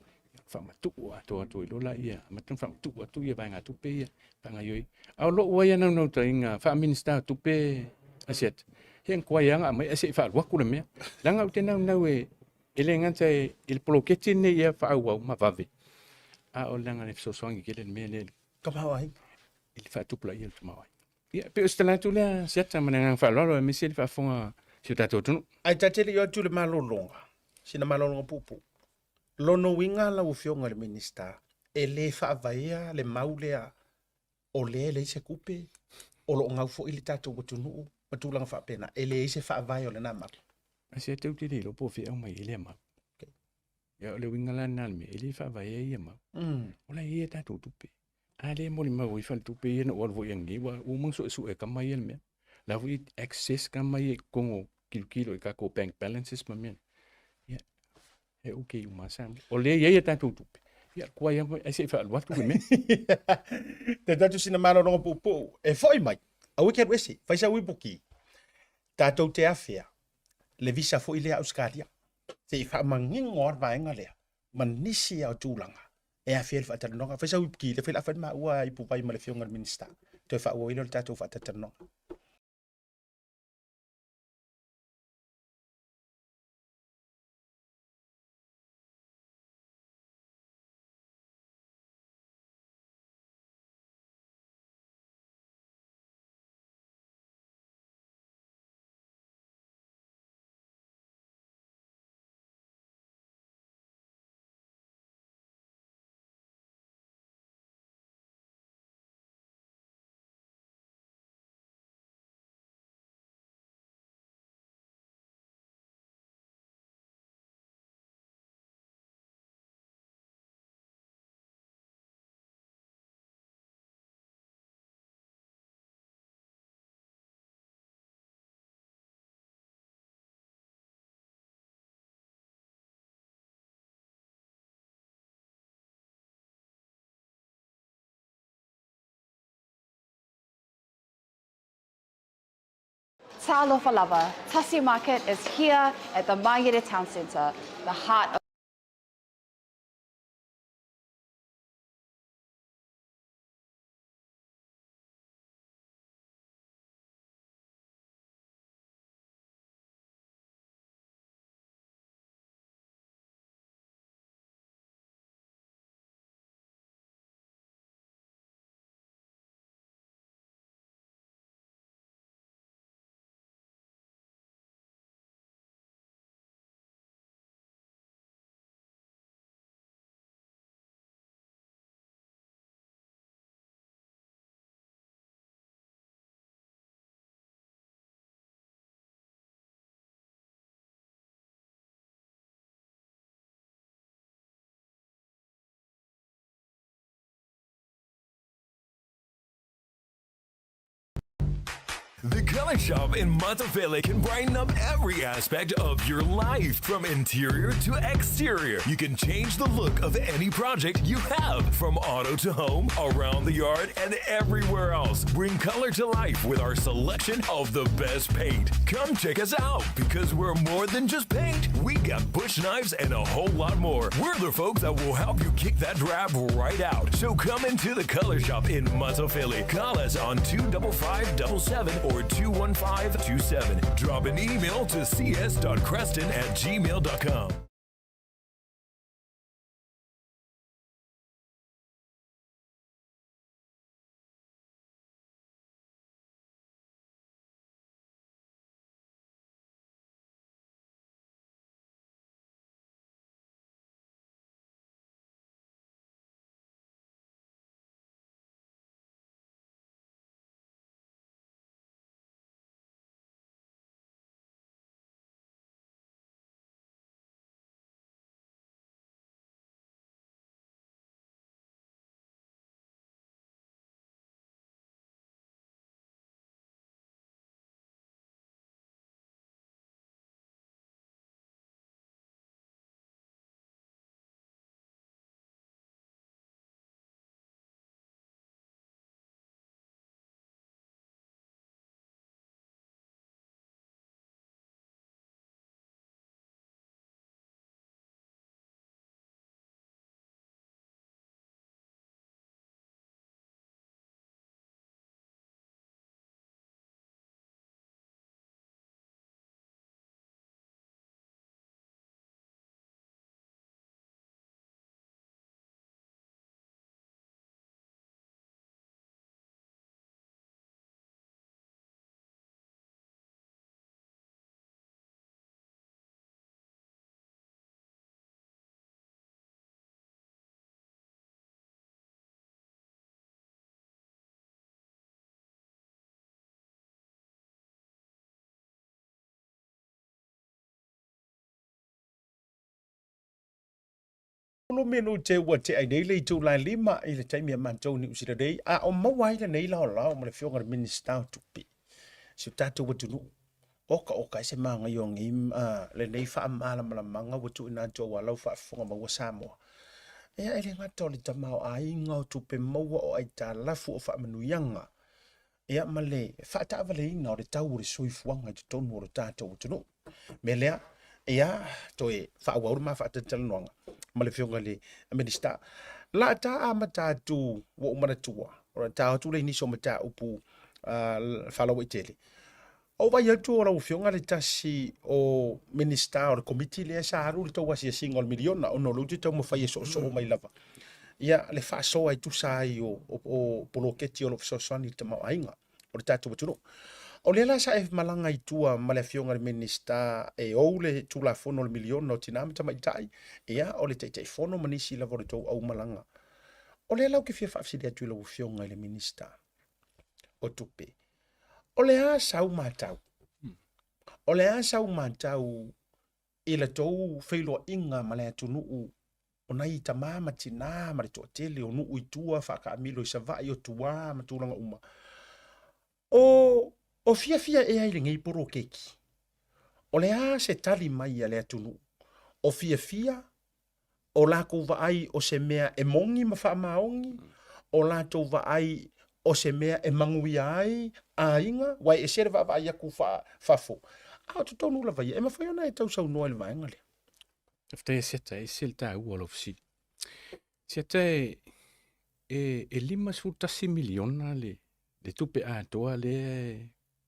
faamatuu atoa atu ai loa laia, amata ona faamatuu atu ia vaegatupe ia faagaoioi. A o lou ai naunautaiga faa-Minisita o Tupe Asiata, he na tuai lava ona aumai ae se i faalu atu le mea. Leaga ou te naunau e e le gata i le poloketi lenei ia faaauau ma vave, a o leaga e fesoasoani tele le mea lea i le Tamaoaiga. I le faatupulaia o le tamaoaiga. Ia, e pei o se tala atu lea Asiata ma le agaga faaaloalo aemaise le faafofoga a si o tatou atunuu. Ae ta te le i o atu i le malologa, sina malologa puupuu. Lona uiga lau Afioga i le Minisita, e le faavaea le mau lea o lea e leai se tupe, o lo o gau foi le tatou atunuu ma tulaga faapena. E leai se faavae o lena mau. Ae se ou te le iloa po o fea e aumai ai lea mau. Ia, o le uiga la lena o le mea, e le faavaea ia mau. O la e i ai a tatou tupe. A lea e molimau ai faletupe ia na ou alu foi ananei, ua uma ona suesue e tama ia le mea. La foi e access tama ia i totonu o tilotilo i tatou bank balances ma mea. Ia, e okay uma lava Samoa. O lea e i ai a tatou tupe. Ia, tuai lava ae se i faaalu atu le mea. Te tatu sina malologa puupuu e foi mai. Aua e te alu ese, fai sau ipuki. Tatou te afea le visa foi lea Ausetalia. Se i faamanino lava le vaega lea ma nisi lava o tulaga e afea i le faatalanoaga. Fai sau ipuki, le fai la fai le maua ipuvai ma le Afioga i le Minisita. Toe faaauau ai lea o le tatou faatalatalanoaga. Talofa lava, Tasi Market is here at the Mangere Town Centre, the heart of The Color Shop in Matafele can brighten up every aspect of your life, from interior to exterior. You can change the look of any project you have, from auto to home, around the yard, and everywhere else. Bring color to life with our selection of the best paint. Come check us out because we're more than just paint. We got bush knives and a whole lot more. We're the folks that will help you kick that drab right out. So come into the Color Shop in Matafele. Call us on 25577 or 21527. Drop an email to cs.creston at gmail.com. Olo minute ua tea i nei le itulai 5 i le taimi a matou Niu Sila nei, a o maua ai lenei laolao ma le Afioga i le Minisita o Tupe, si o tatou atunuu. Okaoka ai se magaia o nei, lenei faamalamalamaga ua tuuina atu aua lau faafofoga maua Samoa. Ia, e le gata o le tamaoaiga o tupe maua o aitalafu o faamanuiaga, ia ma le faataavaleina o le tau o le soifuaga i totonu o le tatou atunuu. Mea lea, ia, toe faaauau le ma faatalatalanoaga ma le Afioga i le Minisita. La ta amata atu ua ou manatua, o le ta atu le nisi o mataupu faalauaitele. O vai atu o lau Afioga le tasi o Minisita o le Komiti lea sa alu le tou asiasiga o le miliona ona o lea ou te taumafai e soosoo mai lava. Ia, le faasoa e tusa ai o, o, o poloketi o lo o fesoasoani i le tamaoaiga o le tatou atunuu. O lea la sa e malaga i tua ma le Afioga i le Minisita e ou le Tulafono o le Miliona o Tina ma Tamaitai, ia, o le Taitaifono ma nisi lava o le tou aumalaga. O lea la ou te fia faafesili atu i lau Afioga i le Minisita o Tupe, o le a sau matau? O le a sau matau i la tou feiloaiga ma le atunuu o nai tama ma tina ma le toatele o nuu i tua, faataamilo i Savaii, o tua ma tulaga uma. O, o fiafia ea i lenei poloketi? O le a se tali mai a le atunuu? O fiafia o latou vaai o se mea e moni ma faamaoni, o latou vaai o se mea e manuia ai aiga, aua e ese le vaavaai atu fafo, a o totonu lava ia, e mafai ona e tausaunoa i le vaega lea. Faafetai Asiata, e ese le taua o lau fesili. Asiata e, e, e 51 miliona le, le tupe atoa lea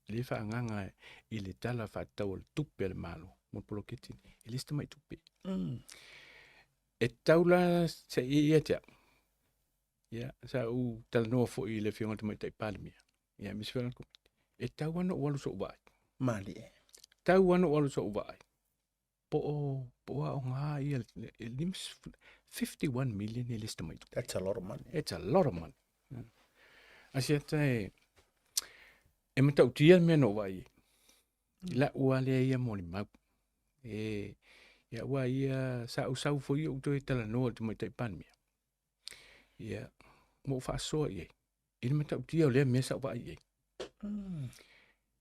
lea e faaagaaga i le Tala Faatatau o le Tupe a le Malo mo le poloketi lenei, e le o se tamai tupe. E tatau la se i ia te au, ia, sa ou talanoa foi i le Afioga i le Tamaitai Palemia, ia, aemaise foi lana Komiti, e tatau lava ona ou alu so'u vaai. Malie. E tatau lava ona ou alu so'u vaai, po o, po o aoga ia, e 51 million e le o se tamai tupe. That's a lot of money. It's a lot of money. Asiata e, e matautia le mea na ou vaai ai. I lau lava lea ia molimau. E, ia aua ia sa ou sau foi ou toe talanoa i le Tamaitai Palemia. Ia, ma ou faasoa i ai. I le matautia o lea mea sa ou vaai i ai.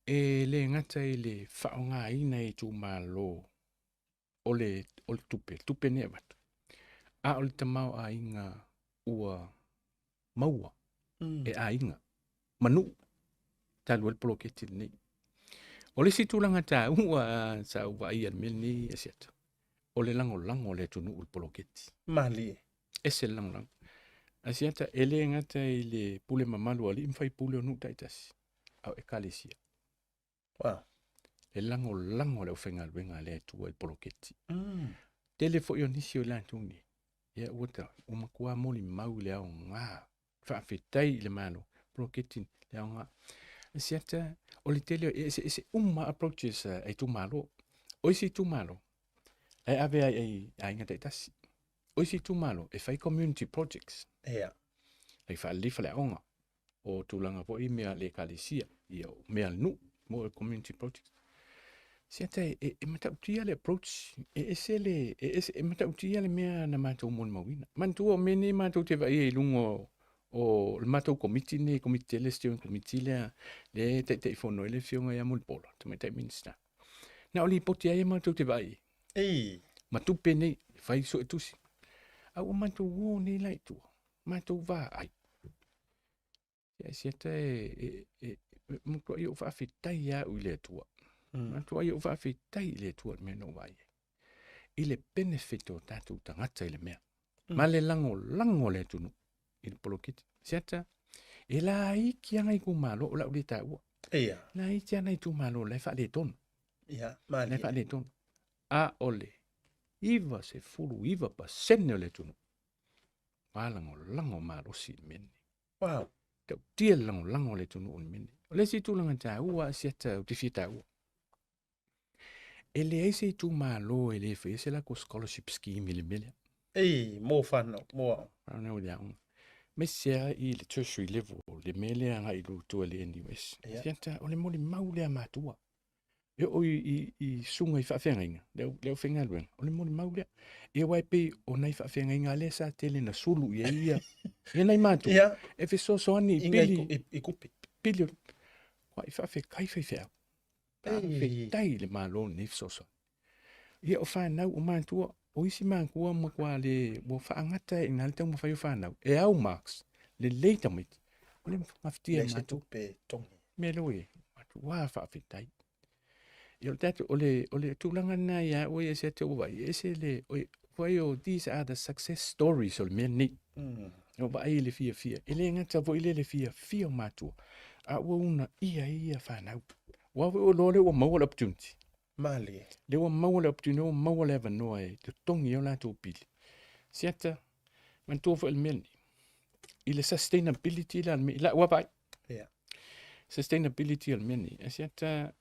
E le gata i le faaaogaina e itumalo o le, o le tupe, tupe nei e avatu, a o le tamaoaiga ua maua e aiga ma nuu talu ai le poloketi lenei. O le isi tulaga taua sa ou vaaia i le mea lenei Asiata, o le lagolago a le atunuu i le poloketi. Malie. Ese le lagolago. Asiata, e le gata i le pule mamalu a alii ma faipule o nuu taitasi, a o ekalesia. Wow. Le lagolago a le aufaigaluega a le Atua i le poloketi. Tele foi o nisi o i latou nei, ia ua ta, ua matua molimau i le aoga, faafetai i le Malo, poloketi le aoga. Asiata, o le tele, e eseese uma approaches a itumalo. O isi itumalo, e ave ai i aiga taitasi. O isi itumalo, e fai community projects. Ia. Hei faalelei faleaoga, o tulaga foi mea a le ekalesia, ia o mea a le nuu, mo community projects. Siata e, e, e matautia le approach, e ese le, e ese, e matautia le mea na matou molimauina. Manatua o mea nei matou te vaaia i luga o, o le matou komiti nei, komiti tele, steering committee lea, lea e taitaifono ai le afioga ia Mulipola, tamaitai Minista. Na o lipoti lava ia matou te vaai ai. Ei. Ma tupe nei, fai suetusi. A ua matou o nei la i tua, matou vaai. Ia siata e, e, e, e matuai ou faafetai lava au i le Atua. Matuai ou faafetai i le Atua i le mea na ou vaai ai. I le benefit o tatou tagata i le mea. Ma le lagolago a le atunuu i le poloketi. Siata, e laiti lava nai itumalo o le a ou le taua. Ia. Laiti lava nai itumalo la e faaletonu. Ia, La e malie. faaletonu. A o le 99% o le atunuu ua lagolago malosi i le mea lenei. Wow. Tautia le lagolago a le atunuu i le mea lenei. O le isi tulaga taua a Siata ou te fia taua, e leai se itumalo e le faia se latou scholarship scheme i le mea lea. Ei, mo whanau, mo aoga. Whanau i le aoga. Aemaise lava i le tertiary level, le mea lea agai i tua i le NUS. Ia. Siata, o le molimau lea a matua. E oo i, i, i susuga i faafeagaiga, le au, le aufaigaluega, o le molimau lea. Ia aua e pei o nai faafeagaiga lea sa tele na sulu i ai ia, ia nai matua. Ia. E fesoasoani i I ngai pili, i, i kupi. pili o, ua i faafetai faifeau. Faafetai i le Malo i lenei fesoasoani. Ia o fanau, o matua, o isi matua matua le, ua faagata ai i ina le taumafai o fanau. E au marks, lelei tamaiti, o le gafatia e Leai se matua. tupe togi. Mea lea ua i ai, matua faafetai. Ia o le tatou, o le, o le tulaga lena ia oe ia se te ua vaai, e ese le, oi, foi o these are the success stories o le mea lenei. O vaai i le fiafia. E le gata foi lea i le fiafia o matua, a ua uunaia ai ia fanau. Aua foi ua iloa lea ua maua le opportunity. Malie. Lea ua maua le opportunity, ua maua le avanoa e totogi ai o latou pili. Siata, manatua foi le mea lenei, i le sustainability la o le mea, i lau lava vaai. Ia. Sustainability o le mea lenei, e siata,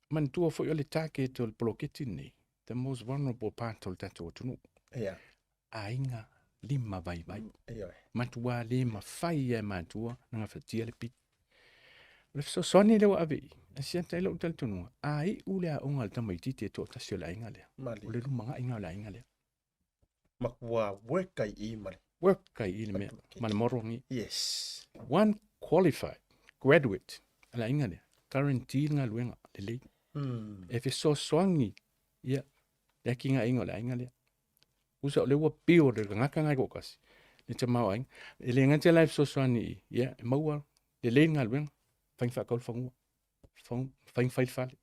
manatua foi o le target o le poloketi lenei, the most vulnerable part o le tatou atunuu. Ia. Aiga lima vaivai. Ioe. Matua le mafai lava e matua ona gafatia le pili. O le fesoasoani lea ua ave i i, e siata ai lou talitonuga, a iu le aoga a le tamaitiiti e toatasi o le aiga lea, Malie. o le lumanai o le aiga lea. Matua work ai i ma le. Work ai i le mea, ma le morogi. Yes. One qualified graduate a le aiga lea, guarantee le galuega lelei. E fesoasoani ia le atinaeina o le aiga lea. Usa o lea ua pio le tagata na e toatasi, le tamaoaiga. E le gata la e fesoasoani i, ia, e maua Lelei le galuega, mafai ona faatau le fanua, mafai ona fai le fale,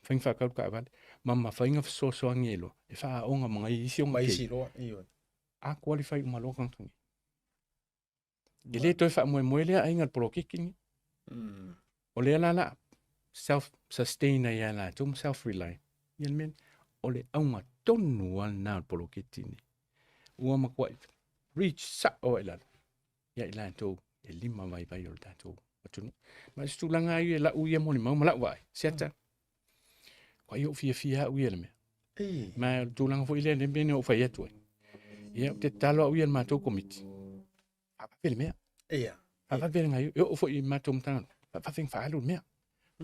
mafai ona faatau le taavale, ma mafai ona fesoasoani ai loa e faaaoga ma nai isi ona keiki. A qualify uma loa tagata nei. E le toe faamoemoe lea aiga i le poloketi lenei. O lea la la self sustain ai ia latou ma self reliant. Ia le mea o le auga tonu lava lena o le poloketi lenei. Ua matuai reach sao ai i lalo ia i latou e lima vaivai o le tatou atunuu. Ma o se tulaga lava ia i lau ia molimau ma lau vaai, siata, ua ou fiafia au ia i le mea. Ma o le tulaga foi lea le mea na ou fai atu ai. Ia, ou te tatalo au ia i le matou komiti, faavave le mea. Faavave le gaoioi. E oo foi i le matou Matagaluega, faavave ona faaalu le mea.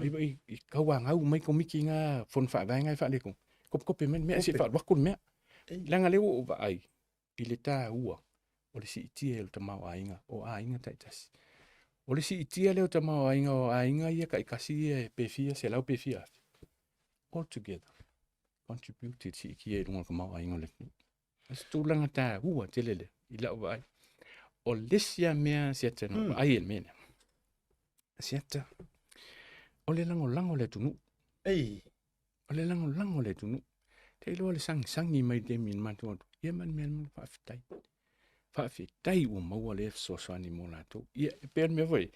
Ai foi i tauanau mai komiti na fono faavae na e faaletonu, kopekope mai le mea ae se i faaalu atu le mea. Leaga o lea ua ou vaai i le taua o le siitia o le tamaoaiga o aiga taitasi. O le siitia lea o tamaoaiga o aiga ia taitasi ia pe fia selau pe fia afe, all together contribute i le siitia i luga o le tamaoaiga o le atunuu. O se tulaga taua tele lea i lau vaai. O le isi lava mea siata na ou vaai i le mea lea, siata, o le lagolago o le atunuu. O le lagolago o le atunuu. Te iloa le sagisagi mai i le taimi na matou atu, ia ma le mea lea, faafetai. Faafetai ua maua lea fesoasoani mo latou. Ia, e pei o le mea foi,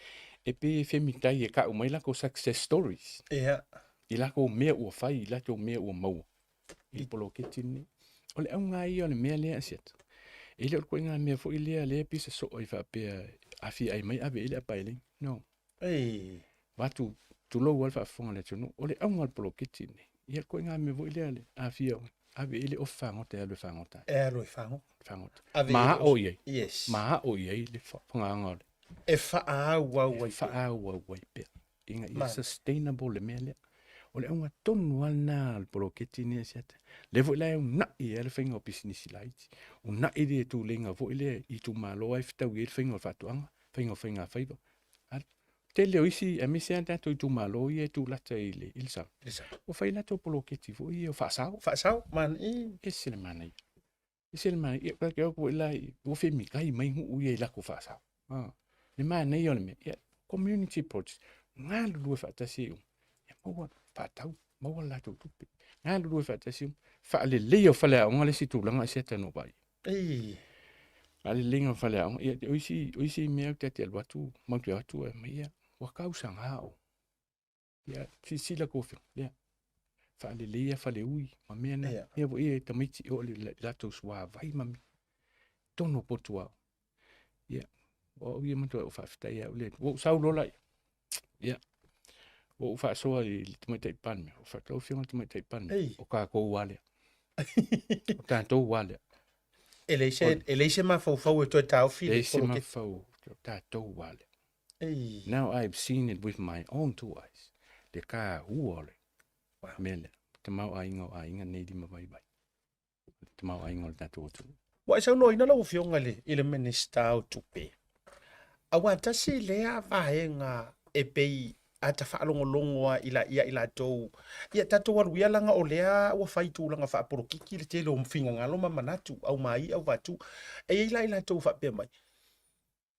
e pei e femitai e tau mai latou success stories. I latou mea ua fai, i latou mea ua maua i le poloketi lenei. O le auga lava ia o le mea lea Asiata, e le o le ituaiga mea foi lea lea e pisa soo ai faapea a fia ai mai ave i ai le apaelegi. No. Vaeatu, tulou lava le faafofoga a le atunuu, o le auga o le poloketi lenei, ia le ituaiga mea foi lea a fia ave i ai le ofi fagota e alu e fagota ai. E alu e fagota. Fagota. Ma ao i ai. Yes. Ma ao i ai le fagaga o le. E faaauau ai. E faaauau ai pea. Ina ia sustainable le mea lea. O le auga tonu lava lena o le poloketi lenei Asiata. Lea foi la e uunai ai le faiga o pisinisi laiti. Uunai le tuleiga foi lea i itumalo lava e fetaui ai le faiga o faatoaga, faiga o faigafaiva. Tele o isi, aemaise lava tatou itumalo ia e tulata i le, i le sami, ua fai latou poloketi foi ia o faasao. Faasao, manaia. Ese le manaia. Ese le manaia. Ia, ke au la ua femikai mai nuu ia i latou faasao. Ah, le manaia o le mea. Ia, community project. Galulue faatasi ai uma. Ia maua faatau, maua le latou tupe. Galulue faatasi uma. Faaleleia o faleaoga le isi tulaga i se na ou vaai. Ei. Faaleleiga o faleaoga. Ia, o isi, o isi mea ou te ati alu atu, matou te o atu e mai ia, ua tausaga o. Ia, silasila kou afioga, lea. Faaleleia faleui ma mea na. Ia. Mea foi ia e tamaiti o le latou suavai ma mea. Tonu o potu ao. Ia, o au ia matua ou faafetai au le. Ua ou sau loa la ia. Ia, ua ou faasoa i le Tamaitai Palemia. Ua faapea lau Afioga i le Tamaitai Palemia, o tatou lava lea. O tatou lava lea. E leai se, e leai se mafaufau e toe taofi le Leai se poloketi. mafaufau, o tatou lava lea. Ei. Now I've seen it with my own two eyes. Le taua o le mea lea. Tamaoaiga o aiga nei lima vaivai. Le tamaoaiga o le tatou atunuu. Ua e saunoaina lau Afioga i le, i le Minisita o Tupe, aua tasi lea vaega e pei a ta faalogologo a i la, ia i latou, ia tatou alu ia laga o lea ua fai tulaga faapolokiki le tele o finagalo ma manatu, au mai au vatu. E i ai la i latou faapea mai,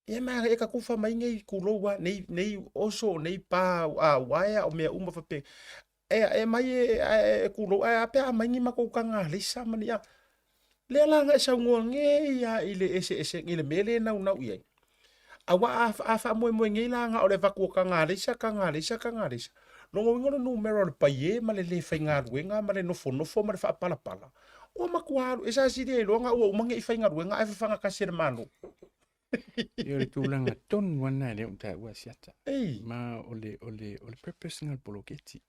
Ia ma e ka kufa mai nei kulou a nei nei oso nei pa a waea o mea uma faapea e e mai e e kulou ae a pe a mai ni makou taga leisa ma ni a lea la na e saunoa nei a i le eseese i le mea lea e naunau i ai aua a a faamoemoe nei la na o le avatu o taga leisa taga leisa taga leisa lona uiga o le numera o le paie ma le le faigaluega ma le nofonofo ma le faapalapala ua matua alu e sa sili ai loa na ua uma nei faigaluega ae fafaga tasi e le Malo. Ia o le tulaga tonu lava lena lea ua taua e Siata. Ei. Ma o le, o le, o le purpose lena o le poloketi.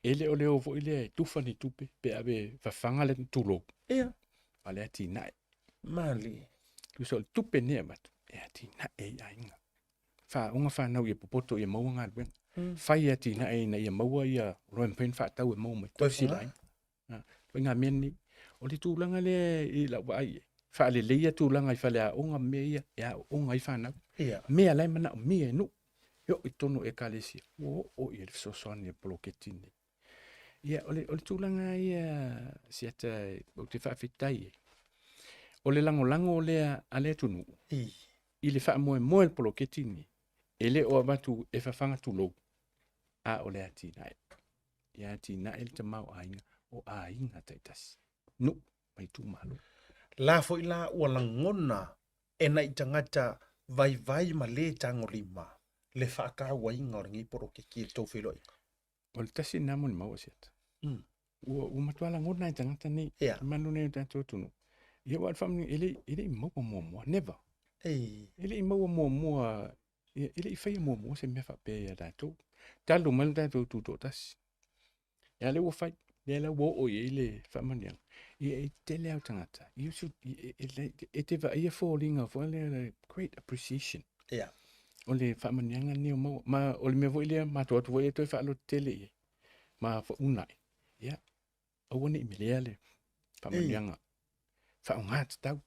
E le o le o foi lea e tufa ni tupe pe ave fafaga le tulou. Ia. A o le atinae. Malie. Tusa o le tupe nei e avatu, e atinae i aiga. Faaoga fanau ia popoto ia maua galuega. Fai atinae ina ia maua ia oloa e mafai ona faatau e maua mai. Tausi le aiga. Ituaiga mea nei. O le tulaga lea i lau vaai i ai, faaleleia tulaga i faleaoga ma mea ia e aooga ai fanau. Ia. Mea la e manaomia e nuu, e oo i totonu o ekalesia, ua oo i ai le fesoasoani a le poloketi lenei. Ia, o le, o le tulaga ia, Siata, ou te faafetai ai, o le lagolago lea a le atunuu i le faamoemoe o le poloketi lenei. E le o avatu e fafaga tulou, a o le atinae. Ia atinae le tamaoaiga o aiga taitasi, nuu ma itumalo. La foi la ua lagona e nai tagata vaivai ma le tagolima le faatauaina o lenei poloketi i le tou feiloaiga. O le tasi lena molimau a Siata. Ua matua lagona e tagata nei, Ia. manu nei o tatou atunuu. Ia aua o le faamaninoga, e le i maua muamua, never. Ei. E le i maua muamua, ia, e le i faia muamua se mea faapea ia tatou. Talu mai le tatou tutoatasi. Ia lea ua fai, lea la ua oo i ai le faamanuiaga. Ia e tele lava o tagata, ia su, e te vaaia foliga foi lea, le great appreciation. Ia. O le faamanuiaga lenei o maua. Ma o le mea foi lea, matou atu foi e toe faalototele i ai, ma uunai. Ia, aua ne i melea le faamanuiaga. Faaaoga tatau.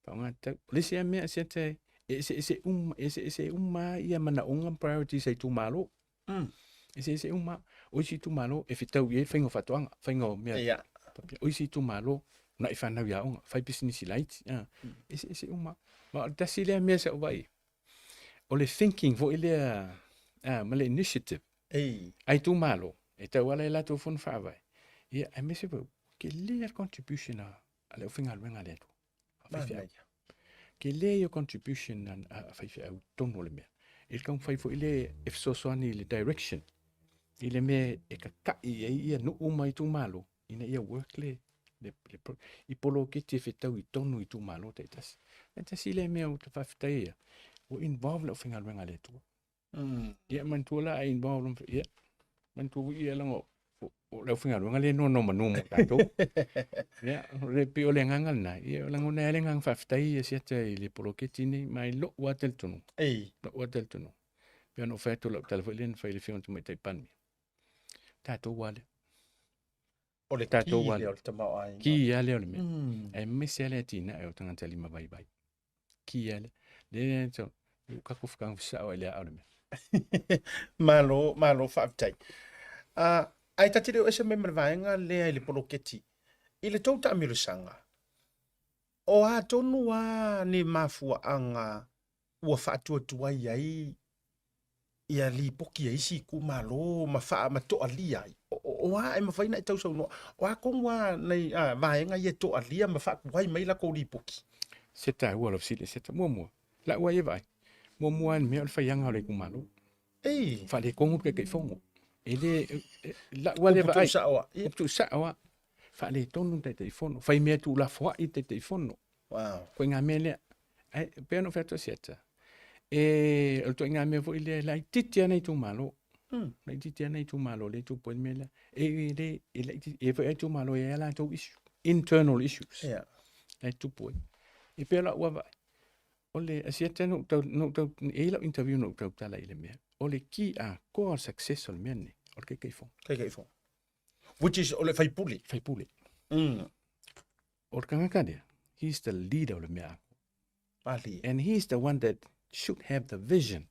Faaaoga tatau. O le isi lava mea, Siata, e eseese uma, eseese uma lava ia manaoga ma priorities a itumalo. Eseese uma. O isi itumalo e fetau i ai le faiga o faatoaga, faiga o mea. Ia. O isi itumalo, na i fanau i aoga, fai pisinisi laiti. Eseese uma. Ma o le tasi lea mea sa ou vaai ai, o le thinking foi lea, ma le initiative Ei. a itumalo, e tauala i latou fono faavae. Ia, aemaise foi, tele le contribution a le aufaigaluega a le Atua. A faifeau. Manaia. Tele ia contribution a faifeau i totonu o le mea. E taumafai foi lea e fesoasoani i le direction, i le mea e tata'i ai ia nuu ma itumalo, ina ia work le i poloketi e fetau i totonu o itumalo taitasi. E tasi lea mea ou te faafetai ai, ua involve le aufaigaluega a le Atua. Ia manatua la a involve, ia manatua foi ia leaga o le aufaigaluega lea e nonomanu mo tatou. Ia, o le pei o le agaga lena, ia lagona ai lava le agaga faafetai ia Siata i le poloketi lenei, ma i lou lava talitonuga. Ei. Lou lava talitonuga. Pei ona ou fai atu i lau tala foi lea na fai i le Afioga i le Tamaitai Palemia, tatou lava lea. O le Tatou ki lava lea o le tamaoaiga. Ki lava lea o le mea. Aemaise lava le atinae o tagata limavaivai. Ki lava lea. Lea e ua tatou fetagofisao ai i le aa o le mea. Malo, malo faafetai. Ae ta te le o ese mai ma le vaega lea i le poloketi. I le tou taamilosaga, o a tonu lava ni mafuaaga ua faatuatuai ai ia lipoti a isi itumalo ma faa ma toalia ai? O a e mafai ona e tausaunoa? O a tonu lava nai vaega ia e toalia ma faatuai mai latou lipoti? Se taua o lau fesili, se muamua, lau ai e vaai, muamua lava le mea o le faiaga o le itumalo. Ei. Faaletonu le Taitaifono. E le, lau lava lea Upu vaai. tuusao lava. Upu tuusao lava. Faaletonu le Taitaifono. Fai mea tuulafoai le Taitaifono. Wow. Ituaiga mea lea. Ae pei ona ou fai atu Asiata, e, o le ituaiga mea foi lea e laitiiti lava nai itumalo. Laitiiti lava nai itumalo lea e tupu ai le mea lea. E le, e laitiiti, e i ai foi lava itumalo e i ai a latou issue, internal issues. La e tupu ai. E pei o lau vaavaai, o le Asiata na ou tau, na ou tau, e i ai lau interview na ou tautala i le mea, o le ki atoa o le success o le mea lenei, o le Taitaifono. Taitaifono. Which is o le faipule. Faipule. O le tagata lea, he is the leader o le mea atoa. Malie. And he is the one that should have the vision.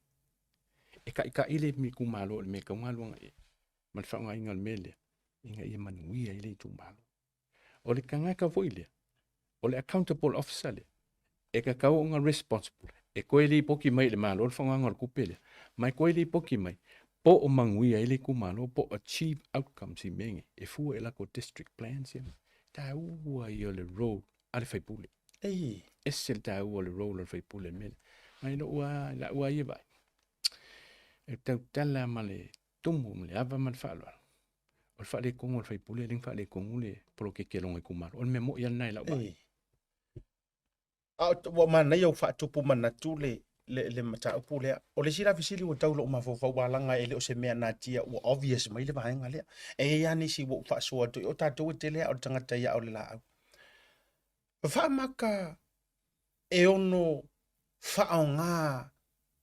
E kaʻikaʻi le itumalo o le mea e tau galuega i ai, ma le faaaogaina o le mea lea, ina ia manuia ai le itumalo. O le tagata foi lea, o le accountable officer lea, e tatau ona responsible, e toe lipoti mai i le Malo le faaaogaina o le tupe lea, ma e toe lipoti mai po o manuia ai le itumalo, po o achieve outcomes i mea nei, e fua i latou district plans ia. Taua ia o le role a le faipule. Ei. Ese le taua o le role a le faipule i le mea lea. Ma i lou lava, lau lava ia vaai, e tautala ma le tumu ma le ava ma le faaaloalo, o le faaletonu o le faipule lea na faaletonu le poloketi a lona itumalo. O le mea moi lava lena i lau vaai. Ei. A ua manaia ua faatupu manatu le le mataupu lea. O le isi la fesili ua tau i lou mafaufau aua leaga e le o se mea natia ua obvious mai le vaega lea. E i ai lava nisi ua ou faasoa atu, o tatou e tele lava o le tagata ia o le laau. Faamaka e ono faaaoga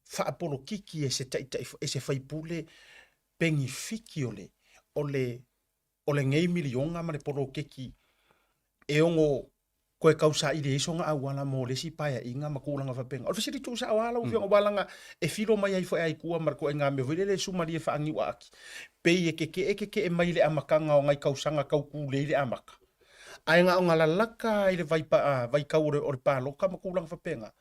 faapolokiki e se taitai e se faipule penifiki o le o le o lenei miliona ma le poloketi e ono toe tausaili ai sona auala mo le isi paeaiga ma tulaga faapena. O le fesili tuusao lava lau Afioga, aua leaga e filo mai ai foi lava i tua ma le ituaiga mea foi lele e sumalie faaniuaati, pei e keke'e keke'e mai i le amataga o nai tausaga tau tulei le amata, ae na ona lalaka lava i le vaitau o le palota ma tulaga faapena.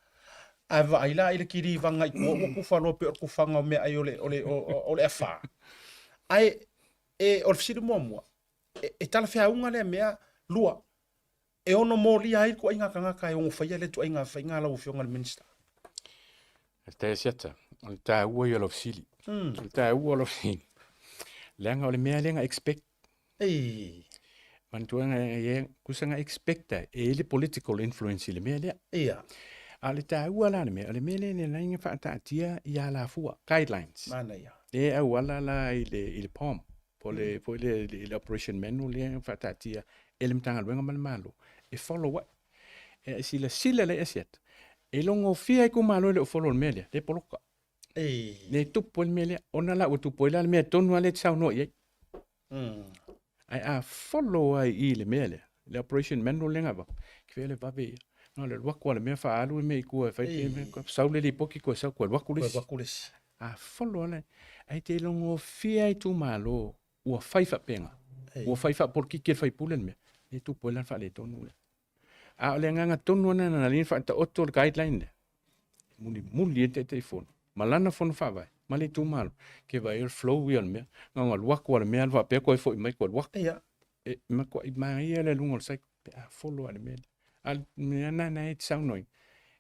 Ae vaai la i le kilivaga i tua ua kufa loa pei o le kufaga o meaai o le, o le, o, o le afa. Ae e, o le fesili muamua, e, e talafeauga lea mea, lua, e ono molia ai le tuaiga tagata e ono faia lea tuaiga faiga a lau Afioga i le Minisita? Faafetai Asiata, o le taua ia o lau fesili. O le taua o lau fesili, leaga o le mea lea na expect. Ei. Manatua na ia kusa na expect ai, e i ai le political influence i le mea lea. Ia. A o le taua la o le mea, o le mea lea na ala ai ona faataatia i alafua, guidelines. Manaia. Lea e auala la i le, i le POM, po o le, foi le, le operation manual lea na faataatia e le Matagaluega ma le Malo e follow ai. E silasila lelei Asiata, e logofia itumalo e le o follow i le mea lea, lea e poloka. Ei. Le tupu ai le mea lea, ona la ua tupu ai la le mea tonu lava lea e te saunoa i ai. Ae a follow ai i le mea lea, le operation manual lea na avatu, ke le vave ia. Na o le alu atu lava o le mea faaalu le mea i tua e fai Ei. le mea, sau le lipoti toe sau toe alu atu le Toe isi. alu atu le isi. A follow lava, ae te logofia itumalo ua fai faapena, Ei. ua fai faapolokiki e le faipule le mea, lea e tupu ai la le faaletonu lea. A o le agaga tonu lena na alii faataoto le guideline lea, e mulimuli ai le Taitaifono ma lana fono faavae ma le itumalo, ke vaai o le flow ia o le mea, na ona alu atu lava o le mea alu faapea toe foi mai toe alu atu. Ia. E matuai manaia le aluga o le cycle pe a follow lava i le mea lea. A o le mea lena na e te saunoa ai,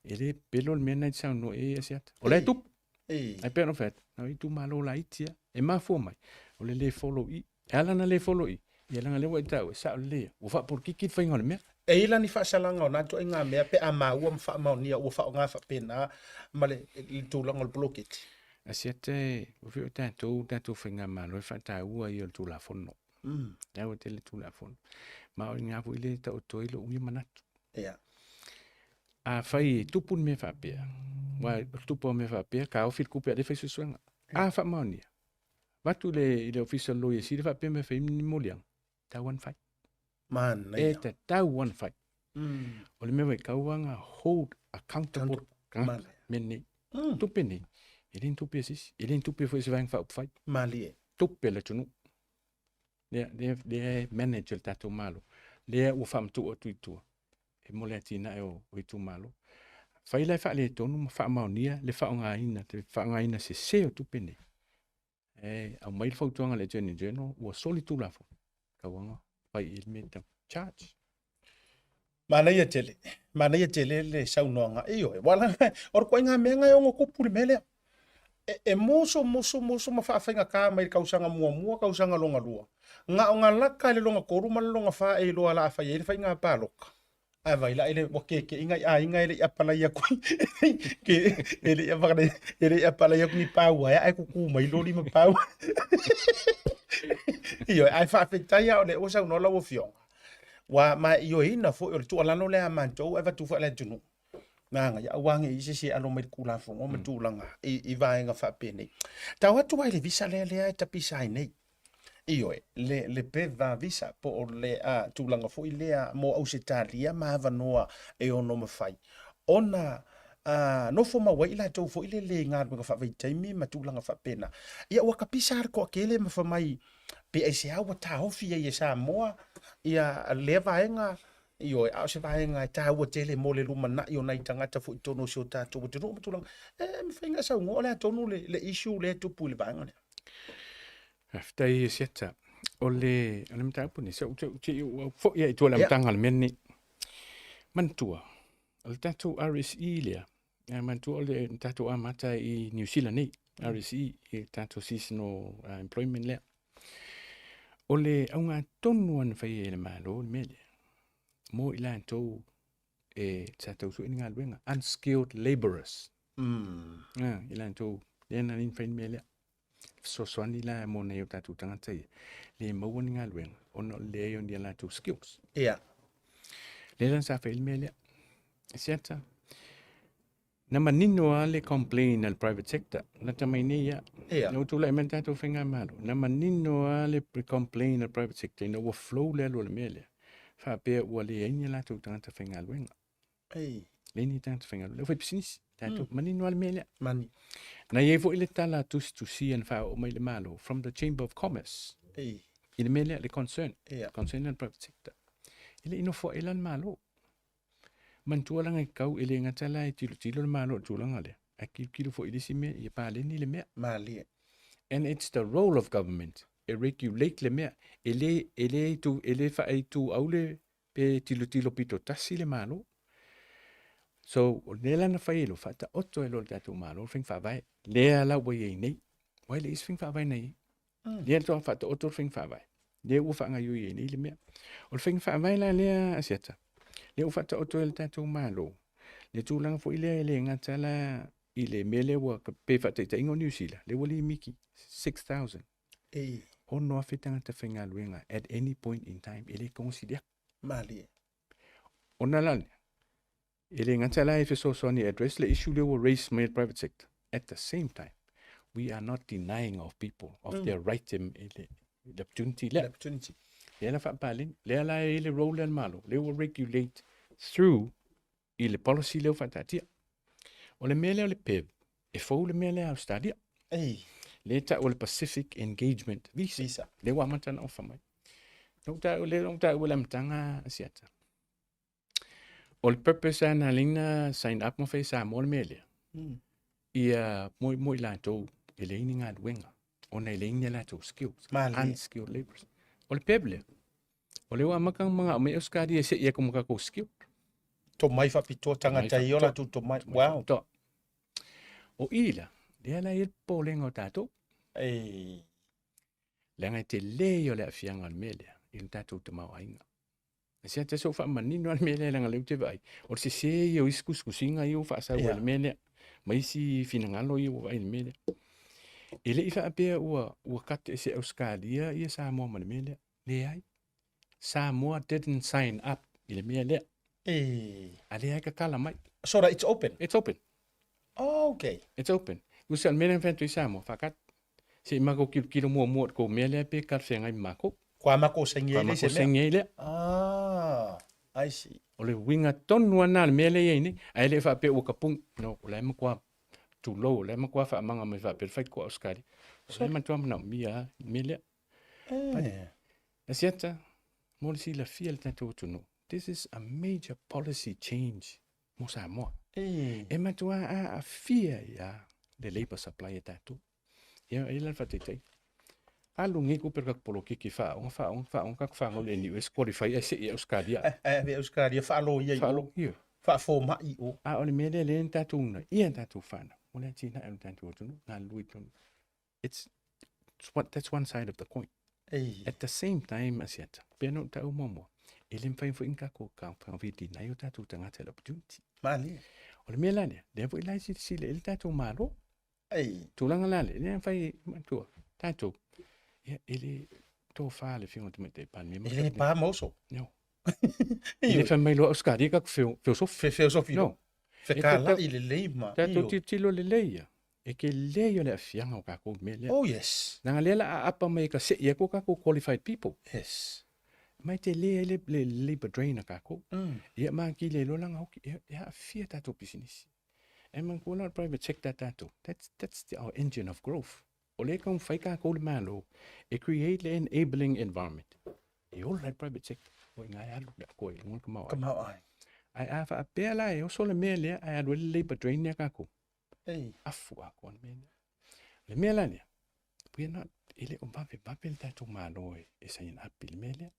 e le pelo le mea lena e te saunoa i ai Asiata. O la e tupu. Ei. Ae pei ona ou fai atu, na o itumalo laiti lava, e mafua mai, o le le follow i. E ala ona le follow i, ia leaga o lea ua e taua, e sao lelei lava, ua faapolokiki le faiga o le mea. E i ai la ni faasalaga o na ituaiga mea pe a maua ma faamaonia ua faaaoga faapena ma le tulaga o le poloketi? Asiata e, ua fia o tatou, tatou faigamalo e faataua ia o le Tulafono. Taua tele le Tulafono. Ma o i ina foi lea e taoto ai lou ia manatu. Ia. Afai e tupu ni mea faapea, aua o le tupu o mea faapea, taofi le tupe a o lea e fai suesuega. A faamaonia, avatu i le, i le Ofisa o le Loia Sili faapea mai e fai ni moliaga, tatau lava ona fai. Manaia. E tatau lava ona fai. O le mea foi, tatau lava ona hold accountable tagata, mea nei. Tupe nei, e le ni tupe a se isi, e le ni tupe foi a se Vaega Faaupufai. Malie. Tupe a le atunuu. Lea, lea, lea e manage e le tatou Malo. Lea ua faamatuu atu i tua e mo le atinae o, o itumalo. Fai la e faaletonu ma faamaonia le faaaogaina, le faaaogaina sese o tupe nei. E aumai le fautuaga a le Attorney General, ua soli Tulafono, tatau lava ona fai i ai le mea e tatau. Charge. Manaia tele, manaia tele le saunoaga. Ioe, ua la, o le ituaiga mea lena e ono tupu le mea lea. E, e musu, musu, musu ma faafaigata mai le tausaga muamua, tausaga lona lua. Na o na laka i le lona tolu ma le lona fa e iloa la a fai ai le faiga palota. Ae vai la ele ua kekeʻi nai aiga e le i apalai atu ai ke e le i apalai e le i apalai atu ni pau ae ae kuku mai loli ma pau. Ioe, ae faafetai lava o lea ua saunoa lau Afioga. Ua ma e ioeina foi o le tuualalo lea a matou e avatu foi i le atunuu. Manaia, aua ne i se isi e alo mai le Tulafono ma tulaga i, i vaega faapenei. Tau atu ai le visa lea lea e tapisa ai nei. Ioe, le, le PEVA visa po o le a, tulaga foi lea mo Ausetalia ma avanoa e ono mafai ona a, nofo mau ai i latou foi lele i galuega faavaitaimi ma tulaga faapena. Ia ua tapisa lava le toatele ma fai mai pe aisea ua taofi ai e Samoa ia lea vaega, ioe, a o se vaega e taua tele mo le lumanai o nai tagata foi i totonu o si o tatou atunuu ma tulaga. E mafai ona e saunoa o le a tonu le, le issue lea e tupu i le vaega lea? Faafetai Asiata. O le, o le mataupu lenei, se ou te i ou foi lava i tua i le amataga o le mea lenei. Manatua, o le tatou RSE lea, manatua o le tatou amata i Niu Sila nei, RSE, i le tatou seasonal employment lea. O le auga tonu lava na fai e le Malo le mea lea, mo i latou e sa tau sue ni galuega, unskilled labourers. I latou lea na fai le mea lea. Fesoasoani la mo nai o tatou tagata ia, le maua ni galuega ona o le leai o ni a latou skills. Ia. Lea la sa fai le mea lea. Siata, na manino lava le complain a le private sector, lata mai nei ia. Ia. Na ua tulai mai le tatou faigamalo, na manino lava le complain a le private sector ina ua flow le alu o le mea lea, faapea ua leai ni a latou tagata faigaluega. Ei. Leai ni tagata faigaluega. Le aufaipisinisi, tatou, manino lava le mea lea. Mani. Na i ai foi le tala tusitusia na faaoo mai i le Malo from the Chamber of Commerce Ei. i le mea lea, le concern. Ia. Concern a le private sector. E le i nofoai la le Malo. Manatua la e tatau e le gata la e tilotilo le Malo i le tulaga lea, ae tilotilo foi i le isi mea ia paleni le mea. Malie. And it's the role of government e regulate le mea. E le, e le, itu, e le faaituau le pe tilotilo pito tasi le Malo. So, o lea la na fai e lo faataoto e lo le tatou Malo le faiga faavae. Lea la ua i ai nei. Ua e leai se faiga faavae na i ai. Lea la faataoto le faiga faavae. Lea ua faagaioi ai nei le mea. O le faiga faavae la lea Asiata, lea ua faataoto e le tatou Malo, le tulaga foi lea e le gata la i le mea lea ua pe faataitaiga o Niu Sila, lea ua limiti 6,000. Ei. 6,000 tagata faigaluega at any point in time, e le togosilia. Malie. Ona la lea, e le gata la e fesoasoani e address le issue lea ua raise mai e le private sector. At the same time, we are not denying of people of their right e le le opportunity lea. Le opportunity. Lea la faapaleni, lea la e i le role lea a le Malo, lea ua regulate through i le policy lea ua faataatia. O le mea lea o le PEV, e fou le mea lea a Australia. Ei. Lea e tau o le Pacific Engagement Visa. Visa. Lea ua amata ona ofa mai. Na ou taua, lea na ou taua i le amataga Asiata. O le purpose lava na ala ai na sign up ma fai e Samoa le mea lea, ia mo i latou e leai ni galuega ona e leai ni a latou skills, Malie. unskilled labourers. O le PEV lea, o lea ua amata ona manao mai Ausetalia e sei atu ma tatou skilled. Tomai faapitoa tagata ia o latou tomai. Wow. Faapitoa. O i la, lea la e i ai le popolega o tatou. Ei. Leaga e tele ia o le aafiaga o le mea lea i le tatou tamaoaiga. E se ata se faamanino lava le mea lea leaga o lea ou te vaai, o le sese ia o isi tusitusiga ia ua faasau ai i le mea lea, ma isi finagalo ia ua vaai i le mea lea. E le i faapea ua ua cut ese Ausetalia ia Samoa ma le mea lea. Leai. Samoa didn't sign up i le mea lea. Ei. A lea e tatala mai. So that it's open? It's open. Oh, okay. It's open. Usa o le mea lea na fai atu ai Samoa, faakat. Se i matou kilokilo muamua i le tou mea lea pe talafeagai ma matou. Kua makou saini ai le se mea. Saini ai lea. Ah, I see. O le uiga tonu lava lena o le mea lea e i ai nei, ae le faapea ua tapuni. No, o la e matua tulou, o la e matua faamaga mai faapea le faitotoa Ausetalia. O la e matua manaomia lava le mea lea. Eh. Asiata, mo le silafia e le tatou atunuu, this is a major policy change mo Samoa. Eh. E matua aafia ai lava le labour supply a tatou. Ia, e i ai la le faataitaiga. Alu nei tupe o le tatou polokiki faaaoga, faaaoga, faaaoga tatou fanau i le NUS, qualify ae sei i Ausetalia. Ae ave i Ausetalia faaloia i o. Faaloia. Faafomai i o. A o le mea lea lea na tatou uunaia tatou fanau, o le atinae o le tatou atunuu, galulue i totonu. It's, it's what, that's one side of the coin. Ei. At the same time, Asiata, pei ona ou taua muamua, e le mafai foi ona tatou taofilina ai o tatou tagata i le opportunity. Malie. O le mea la lea, lea foi la e silasila i ai le tatou Malo. Ei. Tulaga la lea, le mafai, manatua, tatou, ia, e le tofa le Afioga i le Tamaitai Palemia. E le pa ma oso. No. E le fai mai loa Ausetalia tatou feosofi. Feosofi. No. Fekalai lelei ma. Tatou tilotilo lelei ia. E tele ia o le aafiaga o tatou i le mea lea. Oh yes. Leaga lea o le a aapa mai e kasei atu tatou qualified people. Yes. Ma e tele ai le labour drain a tatou. Ia ma atili ai loa la gaoki, e aafia tatou pisinisi. E manatua la o le private sector a tatou, that's our engine of growth. O lea e taumafai tatou le Malo e create le enabling environment e ola ai le private sector, o i ina e alu le atoa i luga le tamaoaiga. Tamaoaiga. Ae a faapea la e oso le mea lea ae alu ai le labour drain ia tatou, Ei. afu atoa le mea lea. O le mea la lea, we are not, e le o vavevave le tatou Malo e sign up i le mea lea.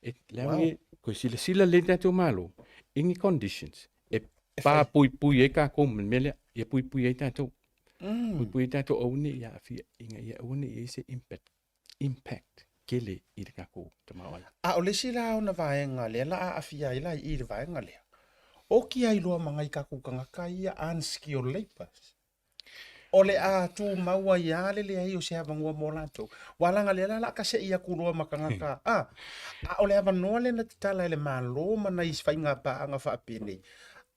E, le Wow. wow. Koe silasila lelei le tatou Malo i ni conditions e papuipui ai tatou ma le mea lea, ia puipui ai tatou. Puipui ai tatou aua ne i aafia ina ia aua ne i i ai se impact, impact tele i le tatou tamaoaiga. A o le isi la ona vaega lea la aafia ai la i i le vaega lea, oki ai loa ma nai tatou tagata ia unskilled labours. O le a tumau ai lava le leai o se avanoa mo latou. Ua laga lea la o le a kasei atu loa ma tagata a, a o le avanoa lea na tatala e le Malo ma nai faiga paaga faapenei,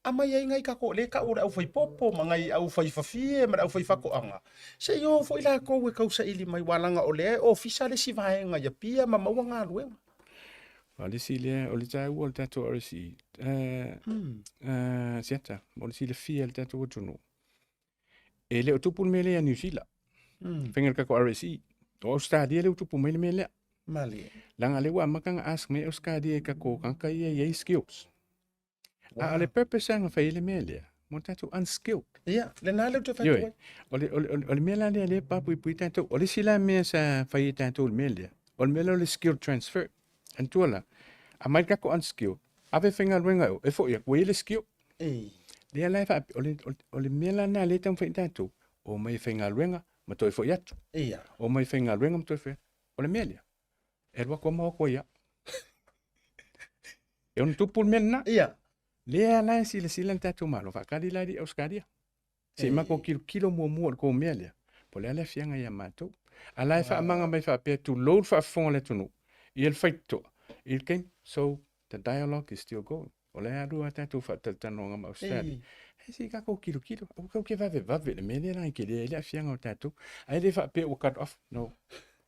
aumai ai nai tatou, lea e tau o le aufaipopo ma nai aufaifafie ma le aufaifatoaga, se i o foi latou e tausaili mai, ua laga o lea e ofisa le isi vaega i Apia ma maua galuega. O le isi lea, o le taua o le tatou RSE, Siata, mo le silafia e le tatou atunuu, E le o tupu le mea lea ia Niu Sila. Faiga le tatou RSE. O Ausetalia lea ua tupu mai le mea lea. Malie. Leaga lea ua amata ona ask mai Ausetalia i tatou tagata ia e i ai skills. A o le purpose lava na fai ai le mea lea, mo tatou unskilled. Ia, lena lea ou te fai atu ai. O le mea la lea lea e papuipui tatou. O le isi la mea sa fai e tatou i le mea lea, o le mea lea o le skill transfer. Manatua la, aumai le tatou unskilled, ave e faigaluega i o, e foi atu, ua i ai le skill. Lea la e faapea, o le mea la lena lea e taumafai e tatou, omai e faigaluega ma toe foi atu. Omai e faigaluega ma toe foi atu. O le mea lea, e alu atu lava ma o atu ai lava. E ono tupu le mea lena. Lea la e silasila le tatou Malo, faatali la alii Ausetalia. Se i matou tilotilo muamua i le tou mea lea, po o le a le aafiaga ia matou. A la e faamaga mai faapea, tulou le faafofoga a le atunuu, ia le faitotoa i le taimi. So, the dialogue is still going. O la e alu a tatou faatalatalanoaga ma Ausetalia. Ae se i tatou tilotilo, aua tatou te vavevave i le mea lea leaga e tele ai le aafiaga o tatou. Ae le faapea ua cut off, no.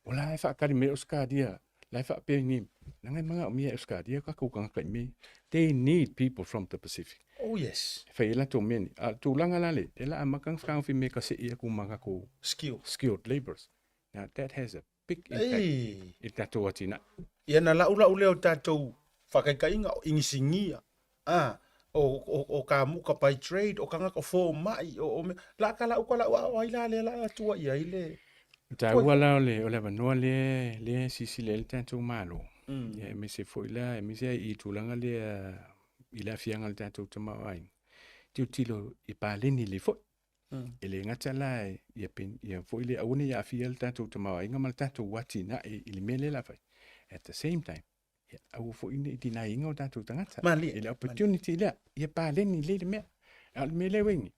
O la e faatali mai Ausetalia, la e faapea nei, leaga e manaomia e Ausetalia tatou tagata i mea ia. They need people from the Pacific. Oh yes. E fai ai latou mea nei. A o le tulaga la lea, lea o le a amata ona fetagofi mai e kasei atu ma tatou Skill. skilled labourers. Now that has a big impact Ei. i le tatou atinae. Ia na la'ula'u lea o tatou faakaitaiga o inisinia, a, o, o, o kamuka by trade, o tagata o fomai, o, o mea, la ka la'u ka la'u a o ai la lea la a tua i ai le... O taua la o le, o le avanoa lea, lea e silasila ai le tatou Malo, ia aemaise foi la, aemaise lava i tulaga lea i le aafiaga o le tatou tamaoaiga, tilotilo i paleni lelei foi. E le gata la ia, ia foi le aua ne i aafia le tatou tamaoaiga ma le tatou atinae i le mea lea o le a fai. At the same time, ia aua foi ne i deny ina o tatou tagata. Malie. I le opportunity lea, ia paleni lelei le mea. A o le mea lea ua i ai,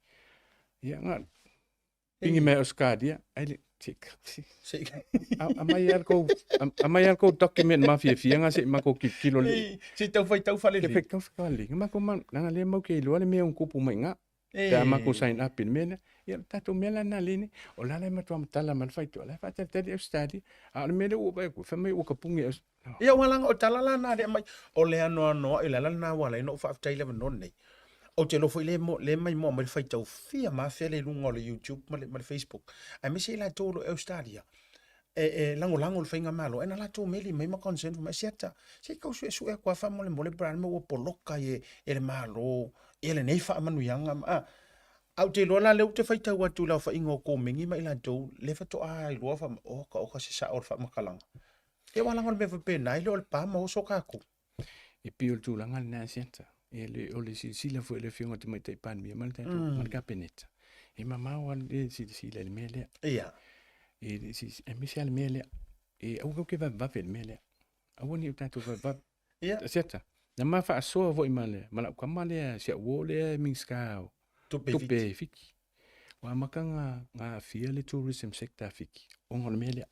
ia na pigi mai Ausetalia, ai le, aumai lava le kou, aumai lava le kou document mafiafiaga se i matou tilotilo lelei. Se i tau faitau faalelei. Tau faitau faalelei. Na matou leaga lea matou te iloa le mea e ono tupu mai i ina. Pe a matou sign up i le mea lea. Ia o le tatou mea la lena lea nei. O la la e matua matala mai le faitotoa, o la e faatalitali Ausetalia. A o le mea lea ua ou vaai atu, fai mai ua tapuni Ausetalia. Ia ua laga o tala la na lea aumai, o le anoanoai, o le ala lena ua ala ai ona ou faafetai i le avanoa lenei. Ou te iloa foi lea lea mai moa mai le faitau fia ma afea lea i luga o le YouTube ma le, ma le Facebook. Aemaise i latou o lo o i Australia, e, e lagolago i le faigamalo, ae na latou meli mai ma concern fai mai, Siata, se i tau suesue atu lava faamolemole po o le a le mea ua poloka ai e, e le Malo ia lenei faamanuiaga. A, ae ou te iloa la lea ou te faitau atu i le aofaiga o komeni ma i latou, lea faatoa iloa fai mai, oka oka se sao o le faamatalaga. Ia aua leaga o le mea faapena, e le o le pa ma oso tatou. E pei o le tulaga lena Siata, e le, o le silasila foi a le Afioga i le Tamaitai Palemia ma le tatou, ma le Kapeneta, e mamao lava le silasila i le mea lea. Ia. E le silasila, aemaise lava le mea lea. E aua tatou te vavevave i le mea lea. Aua ne i o tatou vavevave. Ia. Siata, na ma faasoa foi ma le, ma lau tama lea, si au uo lea e Minisita o Tupe i Tupe Fiti. i Fiti. Ua amata ona aafia le tourism sector a Fiti ona o le mea lea.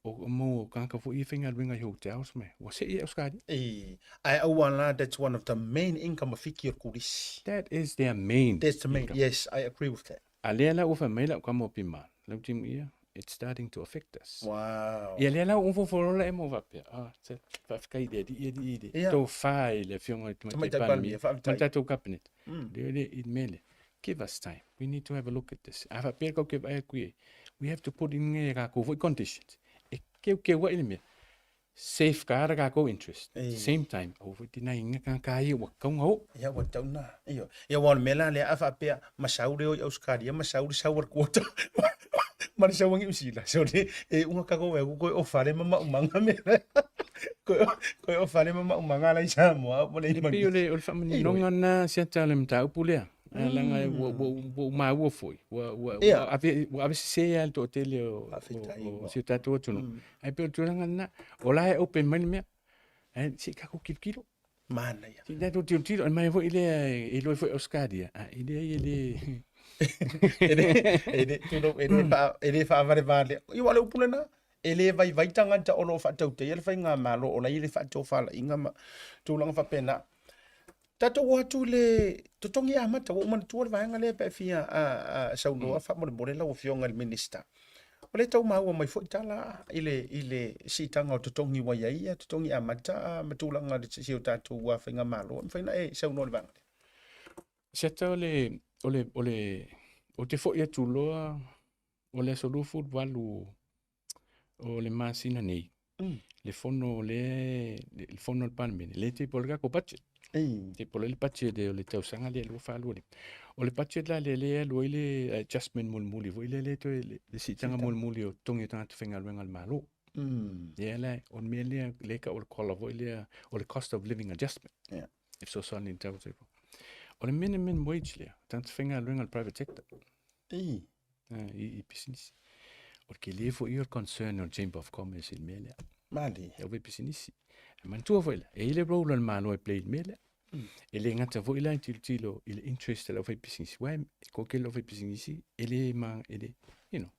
O mau tagata foi ia e faigaluega i hotels ma ua see i Ausetalia. E, ae aua la, that's one of the main income a Fiti o le turisi. That is their main That's the main, income. yes, I agree with that. A lea la ua fai mai lau tama o Pima, lau timu ia, it's starting to affect us. Wow. Ia lea la ua fofolola e mo faapea, ah, se, faafetai i le alii, alii i le tofa i le afioga i le Tamaitai Tamaitai Palemia, Palemia, ma le faafetai. tatou Cabinet. Lea le i le mea lea, give us time, we need to have a look at this. A faapea kou te vaai atu i ai, we have to put in ngai a kakou foi conditions e keukeu ai le mea, safeguard a kakou interest, Ei. same time aua foi te nai inga tagata ia ua tatau ona oo. Ia ua tatau ona, ioe. Ia aua o le mea la lea a faapea ma sau le o i Ausetalia ma sau le sau a le quota ma le sau a Niu Sila, so le e uga tatou e aku koe o fale ma maumaga mea la. Koe koe o fale ma maumaga la i Samoa mo le E pei o le o le faamaninoga lena siata o le mataupu lea. Leaga ua ua ua maua foi, ua ua ua ave ua ave sese lava le toatele o o si o tatou atunuu. Ae pei o le tulaga lena, o la e open mai le mea, ae se i tatou tilotilo. Manaia. Se i tatou tilotilo, e mai foi lea e iloa ai foi Ausetalia, a e leai e le E le e le tulou e le faa e le faavalevale. Ia aua o le upu lena, e le vaivai tagata o lo o faatautaia le faigamalo o la e i ai le faatofalaiga ma tulaga faapena. Tatou o atu i le totogi amata, ua ou manatua le vaega lea pe a fia saunoa faamolemole lau Afioga i le Minisita. O lea e tau maua mai foi tala i le, i le siitaga o totogi ua i ai ia totogi amata ma tulaga o si o tatou faigamalo. E mafai ona e saunoa i le vaega lea? Siata o le, o le, o le, ou te foi atu loa o le aso 28 o le masina nei, le fono lea, le fono a le Palemene, lea e table ai le tatou budget. Te pole le budget o le tausaga lea 2025. O le budget la lea lea e alu ai le adjustment mulimuli foi lea lea toe le siitaga mulimuli o totogi o tagata faigaluega a le Malo. Lea la, o le mea lea lea e tau o le kola foi lea o le cost of living adjustment. E fesoasoani i le tau o soifua. O le minimum wage lea, tagata faigaluega a le private sector. I pisinisi. O le tele foi ia o le concern o le Chamber of Commerce i le mea lea. Malie. E au pisinisi. E manatua foi la, e i ai le role a le Malo e play i le mea lea. E le gata foi la e tilotilo i le interest a le aufaipisinisi. Uae, e toatele le aufaipisinisi, e le ma, e le, you know,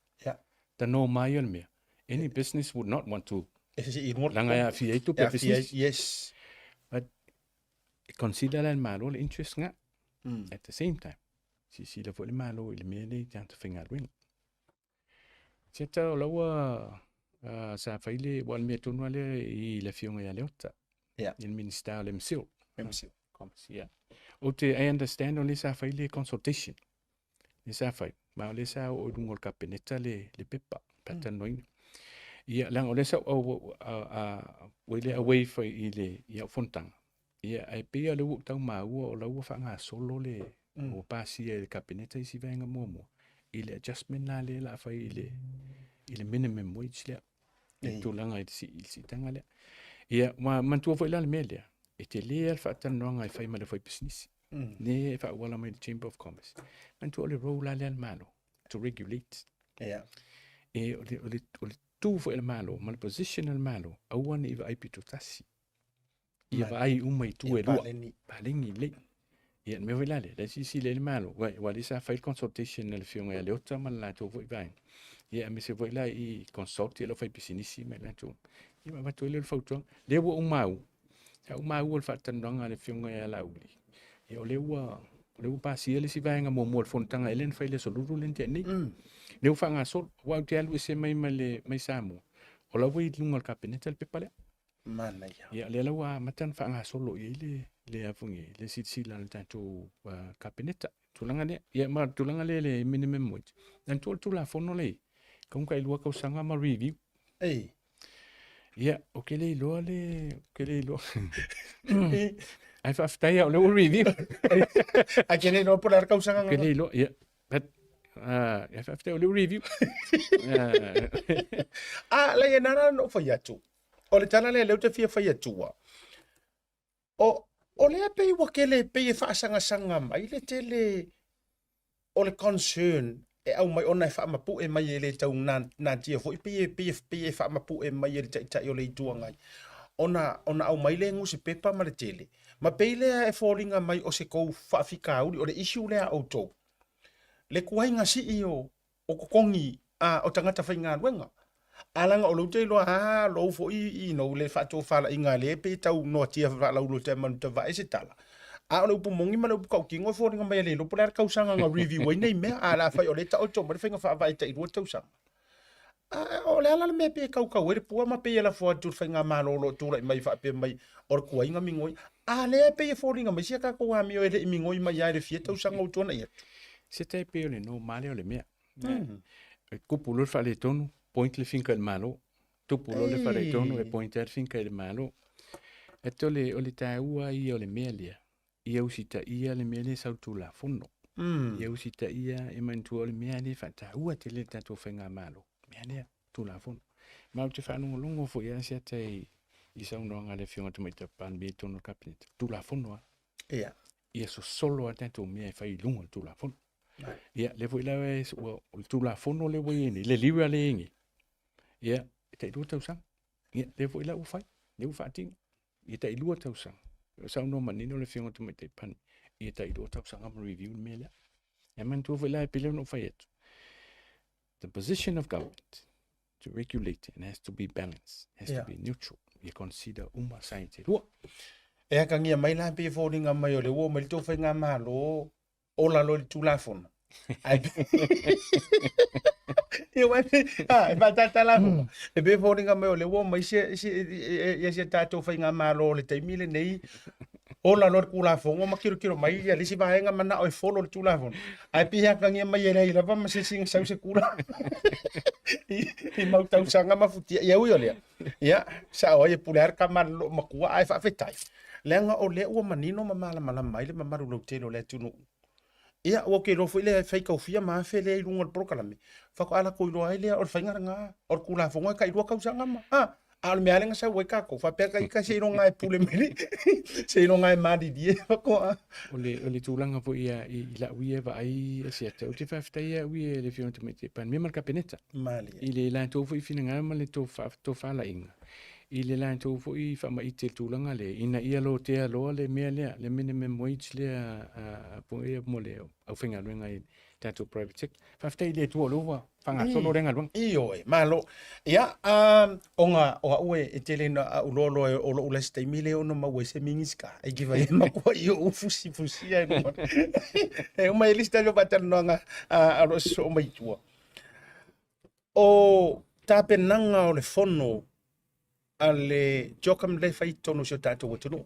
tanoa mai o le mea. Any business would not want to E se i luga leaga e aafia ai tupe a pisinisi. Yes. But e consider la e le Malo le interest nga. At the same time, silasila foi le Malo i le mea lea i tagata faigaluega. Siata o la ua uh, sa fai le, ua le mea tonu lava lea i le afioga ia Leota. I le Minista o le MCIL. MCIL. Commerce, yeah. Ou te, I understand o lea sa fai le consultation. Lea sa fai. Ma o lea sa oo i luga o le Kapeneta le, le pepa, faatalanoaina. Ia, leaga o lea sa ou, ua i le away foi i le, i au fonotaga. Ia, ae pei lava o lea ua ou tau maua o la ua faagasolo le, ua pasia e le Kapeneta isi vaega muamua i le adjustment la lea o le a fai i le, i le minimum wage lea, i le tulaga i le siitaga lea. Ia, ua manatua foi la le mea lea, e tele lava le faatalanoaga e fai ma le aufaipisinisi, lea e faaauala mai i le Chamber of Commerce. Manatua o le role la lea a le Malo, to regulate. E, o le, o le, o le tu foi a le Malo ma le position a le Malo, aua ne i vaai pitotasi. Ia vaai uma i tu e lua. Paleni lelei. Ia, le mea foi la lea, la e silasila i ai le Malo, aua lea sa fai le consultation a le Afioga ia Leota ma le latou foi vaega. Ia, aemaise foi la i consult le aufaipisinisi ma i latou. Ia, ma avatu ai lea o le fautuaga. Lea ua ou maua, sa ou maua le faatalanoaga a le Afioga ia Laauli. Ia, o lea ua, o lea ua pasia le isi vaega muamua o le fonotaga e lea na fai i le Aso Lulu lea na tea nei. Lea ua faagasolo, aua ou te alu ese mai ma le, mai Samoa, o la ua i luga o le Kapeneta le pepa lea. Manaia. Ia, lea la ua amata ona faagasolo i ai le, le afungi, le silasila a le tatou Kapeneta. Tulaga lea. Ia, ma le tulaga lea le minimum wage. Manatua o le Tulafono lea, e tai 2 tausaga ma review. Ei. Ia, ou te le iloa le, ou te le iloa. Ae faafetai lava o lea ua review. Ae te le iloa po o le a le tausaga. Ou te le iloa, ia. But, uh, faafetai o lea ua review. Ah, leai, e nana ona ou fai atu. O le tala lea lea ou te fia fai atua. O, o lea pei ua tele, pei e faasagasaga mai le tele o le concern e aumai ona e faamapue mai e le tau natia foi, pei e, pei e, pei e faamapue mai e le Taitai o le Itu Agai. Ona, ona aumai lea i nusipepa ma le tele. Ma pei lea e foliga mai o se tou faafitauli, o le issue lea a outou. Le tuaiga sii o, o totogi a o tagata faigaluega. A leaga o lou te iloa a lou foi you know, le faatofalaiga lea pei e tau noatia faalauiloa manu tavae se tala. A o le upu moni ma le upu tautino e foliga mai e le iloa po o le a le tausaga na review ai nei mea. A la fai o lea e taoto mai le faiga faavae tai 2 tausaga. A o le a la le mea pei e tautau ai le pua ma pei e lafo atu i le faigamalo o lo o tulai mai faapea mai o le tuaiga migoi. A lea pei e foliga mai sia tatou amio e le i migoi mai lava i le fia tausaga ua tuanai atu. Se tai pei o le noma lea o le mea. E tupu loa le faaletonu, point le finka i le Malo. Tupu loa le faaletonu, e point lava le finka i le Malo. E o le, o le taua ia o le mea lea, ia usitaia le mea lea e sau i le Tulafono. Ia usitaia, e manatua o le mea lea e faataua tele e le tatou faigamalo, mea lea, Tulafono. Ma ou te faalogologo foi lava Asiata i, i saunoaga a le Afioga i le Tamaitai Palemia i totonu o le Kapeneta, Tulafono lava. Ia. Ia sosolo lava tatou mea e fai i luga o le Tulafono. Ia, lea foi la ua, o le Tulafono lea ua i ai nei, le LIRA lea e i ai nei, ia, e tai 2 tausaga. Ia, lea foi la ua fai, lea ua faatino. Ia tai 2 tausaga. O saunoa manino le Afioga i le Tamaitai Palemia, ia tai 2 tausaga ma review le mea lea. E manatua foi la e pei ona ou fai atu, the position of government to regulate and has to be balanced, has to be neutral. Ia consider uma sides e lua. E akagia mai la pei e foliga mai o lea ua oo mai le tou faigamalo o lalo i le Tulafono. Ae Ia uae e faatatala atu. E pei e foliga mai o lea ua oo mai si si ia si a tatou faigamalo i le taimi lenei o lalo i le Tulafono ma tilotilo mai ia le isi vaega manao e follow le Tulafono. Ae pei e atagia mai e leai lava ma se isi na sau se kula i mau tausaga ma futia. Ia ui o lea, ia, sao ai e pule lava le tama a le loomatua ae faafetai. Leaga o lea ua manino ma malamalama ai le mamalu lautele o le atunuu. Ia, ua ou te iloa foi le faitaufia ma afe lea i luga o le polokalame, faatoa latou iloa ai lea o le faiga lena, o le Tulafono e tailua tausaga ma, a, a o le mea lava lea na sau ai tatou, faapea ita seiloga e pule mai le, seiloga e malilie faatoa. O le, o le tulaga foi ia i, i lau ia vaai Asiata, ou te faafetai au ia i le Afioga i le Tamaitai Palemia ma le Kapeneta. Malie. I le latou foi finagalo ma le tofalaiga i le latou foi faamaite i le tulaga lea, ina ia lotea loa le mea lea, le minimum wage lea foi ia mo le aufaigaluega i tatou private sector. Faafetai i le Atua o lea ua faagasolo lea galuega. Ioe, malo. Ia, ona o au e tele ina au loa loa o lou last taimi lea ono maua ai se Minisita. E kiva e matua i ou fusifusia e numa. E uma e lista leo faatalanoaga a lo sosoo mai tua. O tapenaga o le fono a le CHOGM lea e fai i totonu o si o tatou atunuu.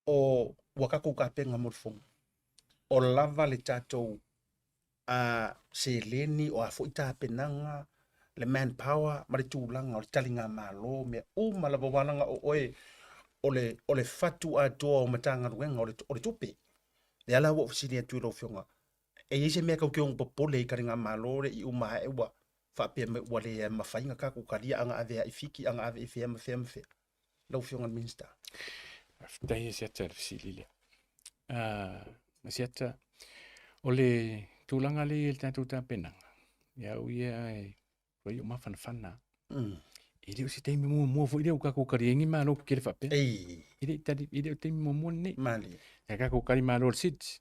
O ua tatou tapena mo le fono. O lava le tatou seleni, o a foi tapenaga, le manpower ma le tulaga o le taligamalo, mea uma lava aua leaga o oe o le, o le fatu atoa o Matagaluega o le, o le tupe. Lea la ua ou fesili atu i lau Afioga, e i ai se mea tatou te ono popole i taligamalo lea i uma ae ua faapea mai ua le mafai ona tatou talia a na ave i Fiti, a na ave i fea ma fea ma fea. Lau Afioga i le Minisita. Faafetai Asiata i le fesili lea. Asiata, o le tulaga lea i le tatou tapenaga, ia au ia e ua iu mafanafana. E le o se taimi muamua foi lea ua tatou tali ai ni malo tetele faapea. Ei. E le i tali, e le o taimi muamua lenei. Malie. Na tatou tali malo i le SIDS.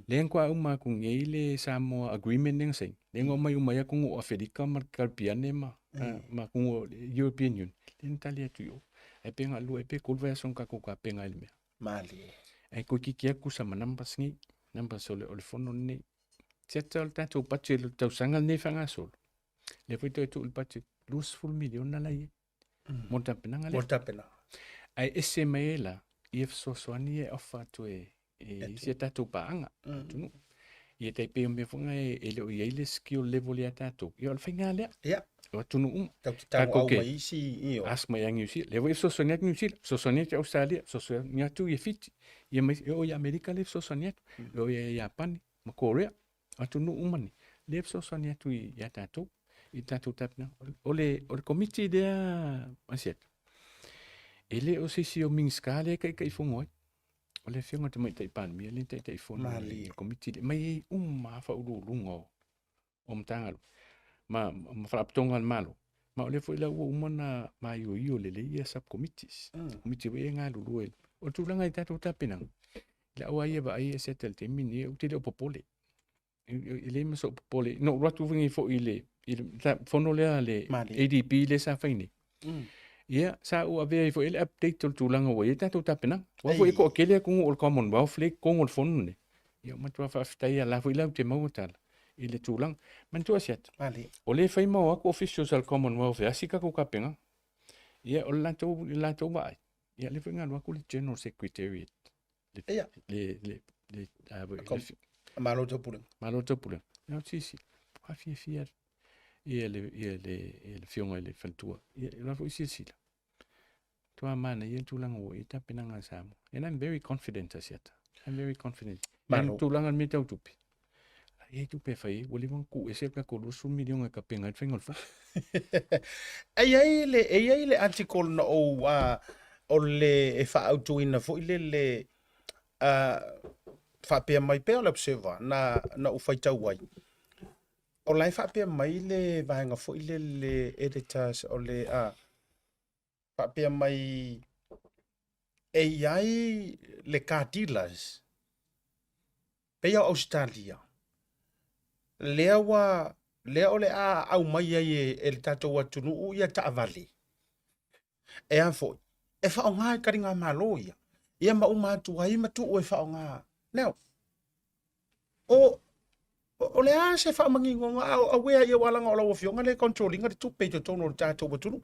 Lea na toa uma atu nei le Samoa Agreement lea na saini. Lea na omai uma ai atunuu o Aferika ma le Karipiane ma, ma atunuu o le European Union. Lea na tali atu i o. Ae pe na lua ea pe tolu vaiaso na tatou tapena ai i le mea. Malie. Ae toeitiiti atu sama numbers nei, numbers o le, o le fono lenei. Siata o le tatou budget o le tausaga lenei e faagasolo, lea foi toe tuu le budget 20 miliona la e i ai mo le tapenaga Mo lea. le tapenaga. Ae ese mai ai la ia fesoasoani ia e offer atu e, e isi a tatou paaga atunuu. Ia tai pei o mea foi na e, e le o i ai le skill level ia tatou. Ia o le faiga lea. Ia. O atunuu uma. Tatou te tago Tatou au te mai isi, ioe. Ask mai ia Niu Sila. Lea foi e fesoasoani atu Niu Sila, fesoasoani atu Ausetalia, fesoasoani atu ia Fiti, ia ma isi, e oo i Amerika lea e fesoasoani atu, e oo ia Iapani ma Korea, atunuu uma nei, lea e fesoasoani atu ia tatou, i tatou tapenaga. O le, o le komiti lea, Asiata, e le o se isi o Minisita lea e taitaifono ai. O le Afioga i le Tamaitai Palemia lea e taitaifono i le komiti lea. Mai ai uma lava faauluuluga o, o Matagaluega ma, ma Faalapotopotoga a le Malo. Ma o lea foi la ua uma ona maioio lelei ia subcommittees. Komiti foi ia e galulue. O le tulaga i tatou tapenaga, i lau lava ia vaai Asiata i le taimi lenei, ou te le o popole. E leai ma sou popole. Na ou alu atu nei foi i le, i le fono lea a le ADB lea sa fai nei. Ia, sa ou avea ai foi le update o le tulaga ua i ai tatou tapenaga. Aua foi e toatele atunuu o le Commonwealth lea e i totonu o le fono lenei. Ia, matua faafetai lava, la foi la ou te maua tala i le tulaga. Manatua Asiata, o lea e fai ma o atu officials a le Commonwealth e asi tatou tapenaga. Ia, o le latou, le latou vaai, ia lea foi na alu atu le General Secretariat. Le, Ia. le, le, le, a, le, Kom- Malo Taupulega. Malo Taupulega. Ia, o sisi, a fiafia ia le, ia le, ia le afioga i le faletua. Ia, la foi silasila. Matua manaia le tulaga ua i ai tapenaga a Samoa. And I'm very confident, Asiata. I'm very confident. Malo. Le tulaga i le mea tau tupe. E i ai tupe e fai ai, ua leva ona tuu ese le tatou 20 miliona e tapena ai le faiga o le fono. E i ai le, e i ai le article na ou, o le e faaautuina foi le, le faapea mai pea o le Observer na, na ou faitau ai. O la e faapea mai le vaega foi le, le editors o le, faapea mai e i ai le car dealers pei o Ausetalia lea ua lea o le a aumai ai e, e le tatou atunuu ia taavale e a foi e faaaoga e taligamalo ia ia ma uma atu ai ma tuu e faaaoga. Now, O, o le a se faamaninoga a auea ia aua leaga o lau Afioga lea e control ina le tupe i totonu o le tatou atunuu.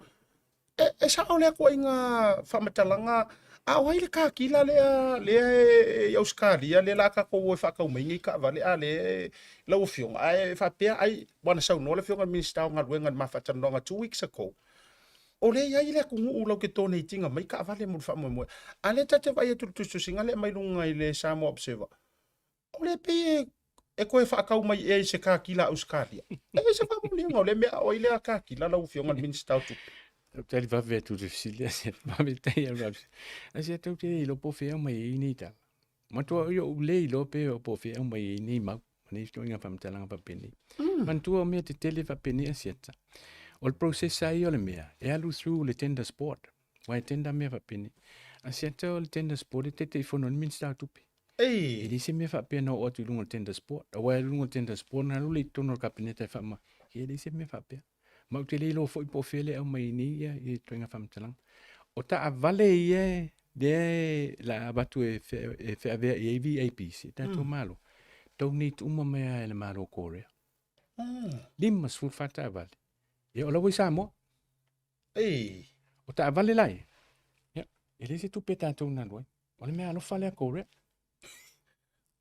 E, e sao lea ituaiga faamatalaga, a o ai le car dealer lea, lea e i Ausetalia lea o le a tatou o e faatau mai nei taavale a lea e lau Afioga, ae faapea ai, aua na saunoa le Afioga i le Minisita o Galuega i le ma faatalanoaga 2 weeks ago. O lea e i ai le atunuu latou te donate ina mai taavale mo le faamoemoe. A lea ta te vaai atu i le tusitusiga lea e aumai luga i le Samoa Observer, o lea e pei e toe faatau mai ea i se katila a Ausetalia. E leai se faamaoniga o lea mea a o ai lea katila lau Afioga i le Minisita o Tupe? Ou te tali vave atu i le fesili lea, faafetai lava. Ae se tou te le iloa po o fea e aumai ai nei tala. Manatua o ou le iloa pe po o fea e aumai ai nei mau, ma nei ituaiga faamatalaga faapenei. Manatua o mea tetele faapenei Asiata, o le process lava ia o le mea, e alu through le tenders board, aua e tender mea faapenei. Asiata o le tenders board e Taitaifono ai le Minisita o Tupe. Ei. E leai se mea faapea na oo atu i luga o le tenders board, aua e alu i luga o le tenders board ona alu lea i totonu o le Kapeneta e faamau, e leai se mea faapea. Ma ou te le iloa foi po o fea le aumai ai nei ia ituaiga faamatalaga. O taavale ia lea e la avatu e feavea i ai VIPs i tatou Malo, donate uma mai lava e le Malo o Korea. 54 taavale. Ia o la ua i Samoa. Ei. O taavale la ia, ia, e leai se tupe a tatou na alu ai. O le mea alofa lea a Korea.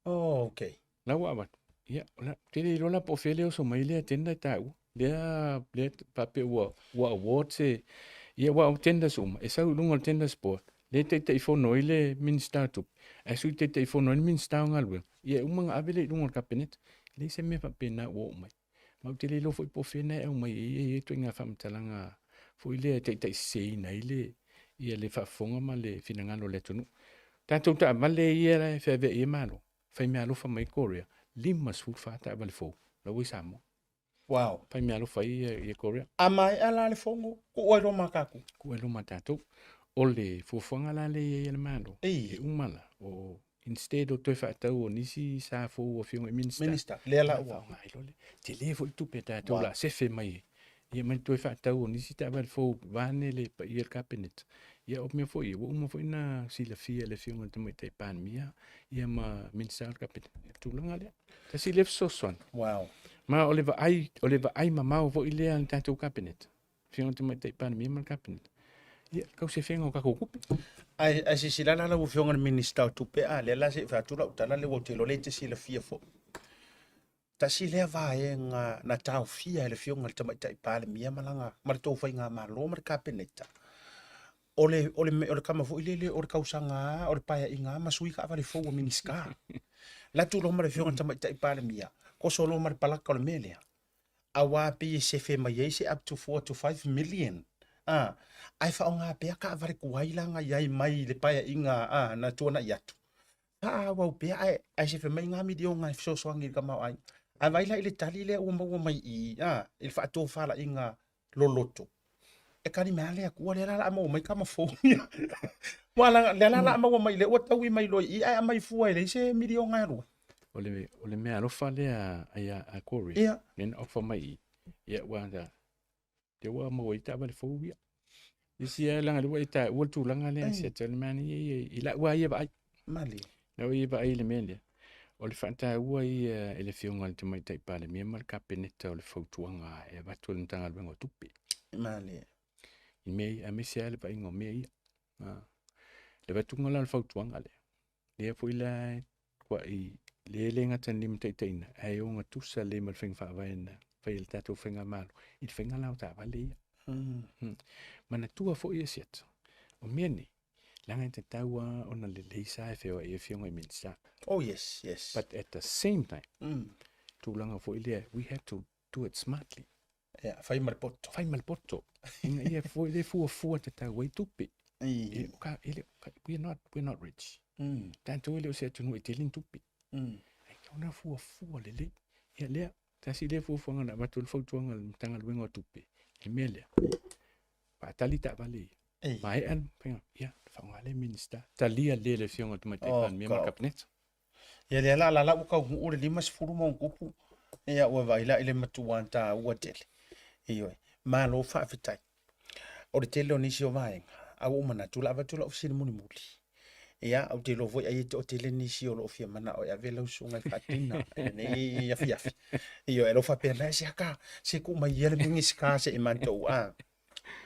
Oh, okay. La ua avatu. Ia, o la, te le iloa la po o fea le oso mai lea tender e taua. Lea, lea faapea ua, ua award se, ia ua o tenders uma, e sau i luga o le tenders board, lea e Taitaifono ai le Minisita o Tupe, ae Sui Taitaifono ai le Minisita o Galuega, ia e uma ona ave lea i luga o le Kapeneta. E leai se mea faapena ua oo mai. Ma ou te le iloa foi po o fea na e aumai ai ia ituaiga faamatalaga foi lea e taitaiseseina ai le, ia le faafofoga ma le finagalo o le atunuu. Tatou taavale ia la e feaveai ai Malo, faimeaalofa mai Korea, 54 taavale fou la ua i Samoa. Wow. Faimeaalofa ai ia, ia Korea. A maea la le fono, tuu ai loa ma tatou. Tuu ai loa ma tatou. O le fuafuaga la lea e i ai a le Malo, Ei. e uma la, o instead o toe faatau o nisi sa fou o afioga i Minista. Minista, lea la ua. Faaaoga ai loa lea. Tele foi le tupe a tatou la sefe mai ai. Ia ma le toe faatau o nisi taavale fou vaeane le paia o le Kapeneta. Ia o mea foi ia, ua uma foi ona silafia e le afioga i le Tamaitai Palemia ia ma Minisita o le Kapeneta le tulaga lea. Tasi lea fesoasoani. Wow. Ma o le vaai, o le vaai mamao foi lea a le tatou Kapeneta. Afioga i le Tamaitai Palemia ma le Kapeneta. Ia, tau sefega o tatou tupe. Ae, ae silasila la lau Afioga i le Minisita o Tupe, a lea la se i fai atu lau tala lea ua ou te iloa o lea e te silafia foi. Tasi lea vaega na taofia e le Afioga i le Tamaitai Palemia ma lana, ma le tou faigamalo ma le Kapeneta, o le, o le, o le tama foi lele o le tausaga lava, o le paeaiga lava ma sui taavale fou a Minisita. La tu loa ma le Afioga i le Tamaitai Palemia, toso loa ma le palaka o le mea lea. Aua pei e sefe mai ai se up to 4 to 5 million a, ae faaaoga pea taavale tuai la na i ai mai le paeaiga a, na tuanai atu. Faaauau pea ae, ae sefe mai ngā miliona e fesoasoani i le tamaoaiga. Ae vaai la i le tali lea ua maua mai i i, a, i le faatofalaiga loloto. E tali mai lava le Atua, lea la o le a maua mai tama fou ia. Aua leaga lea la o le a maua mai, lea ua taui mai loa i i ae aumai fua e leai se miliona e alu ai. O le, o le mea alofa lea a, a, a Corey, Ia. lea na offer mai i i, ia ua ta, lea ua maua ai taavale fou ia. Isi lava leaga lea ua e taua le tulaga lea, se tele manaia ia i lau lava ia vaai. Malie. Lau ia vaai i le mea lea, o le faataua ia e le Afioga i le Tamaitai Palemia ma le Kapeneta o le fautuaga e avatu e le Matagaluega o Tupe. Malie. I mea ia, aemaise lava le vaaiga o mea ia. Le avatuga la o le fautuaga lea, lea foi la e tuai, lea e le gata i le limataitaiina, ae ogatusa lelei ma le faiga faavae na fai e le tatou faigamalo i le faiga la o taavale ia. Manatua foi e Siata, o mea nei, leaga e tatau lava ona lelei sa e feoai ai afioga i Minisita. Oh yes, yes. But at the same time, tulaga foi lea, we have to do it smartly. Yeah, fai ma le poto. Fai ma le poto. Ina ia foi le fuafua tatau ai tupe. Ei. E, ka, e le, ka, we are not, we are not rich. Tatou e le o se atunuu e tele ni tupe. Ai tau na fuafua lelei. Ia lea, tasi lea fuafuaga na avatu le fautuaga a le Matagaluega o Tupe, le mea lea, faatali taavale ia. Ei. Maea le faiga, ia, faaaoga lea Minisita. Talia lea le Afioga i le Tamaitai Oh, Palemia ma le God. Kapeneta. Ia lea la, la la ua taunuu le 50 ma ona tupu, ia ua vaai la i le matua taua tele. Ioe, malo faafetai. O le tele o nisi o vaega, a ua ou manatu o le a avatu lau fesili mulimuli. Ia, ou te iloa foi ai e toatele nisi o lo o fia manao e ave lau susuga i faatina i lenei afiafi. Ioe, o lo o faapea mai, se aka, se tuu mai ia le Minisita se i matou a.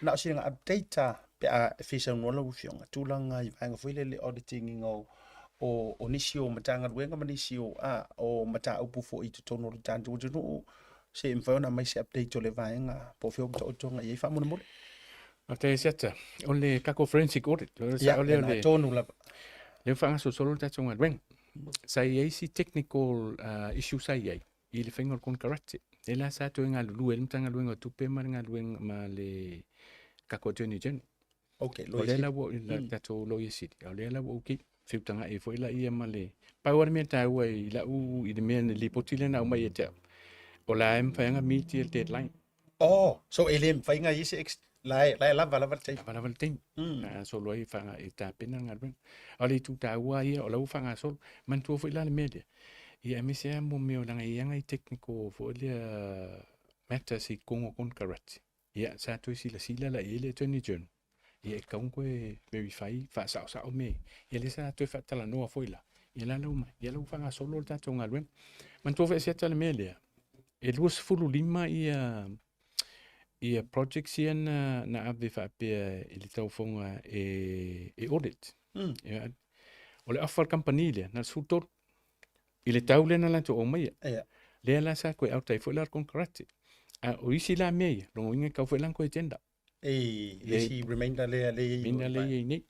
Na o sina update lava pe a e fia saunoa lau Afioga, tulaga i vaega foi lele auditing ina o, o, o nisi o Matagaluega ma nisi o, a, o mataupu foi i totonu o le tatou atunuu, se i mafai ona aumai se update o le vaega po o fea ua taotoga i ai faamolemole. Faafetai Asiata. O le tatou forensic audit, o le Ia, sao lea o lena le, tonu lava. lea ua faagasolosolo le tatou galuega. Sa i ai isi technical issue sa i ai i le faiga o le konekarate. Lea la sa toe galulue ai le Matagaluega o Tupe ma le galuega ma le tatou Attorney General. Okay, O Loia lea Sili. la ua le tatou Loia Sili, a o lea la ua okay. Feutagai ai foi laia ma le... Pau lava le mea taua i lau i le mea le lipoti lea na aumai ia te au, o la e mafai ona meet ia le deadline. Oh, so e le mafai ona i ai se ex, la e, la e lava lava le taimi. Lava lava le taimi. Faagasolo ai e tapena le galuega. A o le itu taua ia, o la ua faagasolo. Manatua foi la le mea lea, ia aemaise lava mo mea leaga e i ai lava nai technical foi lea matters i totonu o konekarate. Ia, sa toe silasila la i ai le Attorney General, ia e tatau ona toe verify, faasaosao mea ia. Ia lea sa toe faatalanoa foi la, ia la ua ia la ua faagasolo le tatou galuega. Manatua foi Asiata le mea lea, e 25 ia ia projects ia na, na ave faapea i le taufoga e, e audit. Ia, o le afa o le kamupani lea, na o le 13. I le tau lea na latou aumaia. Ia. Lea la sa toe out ai foi la le konekarate. A o isi la mea ia, lona uiga e tatau foi la ona toe tender. I le isi remainder lea lea i ai. Remainder lea i ai nei.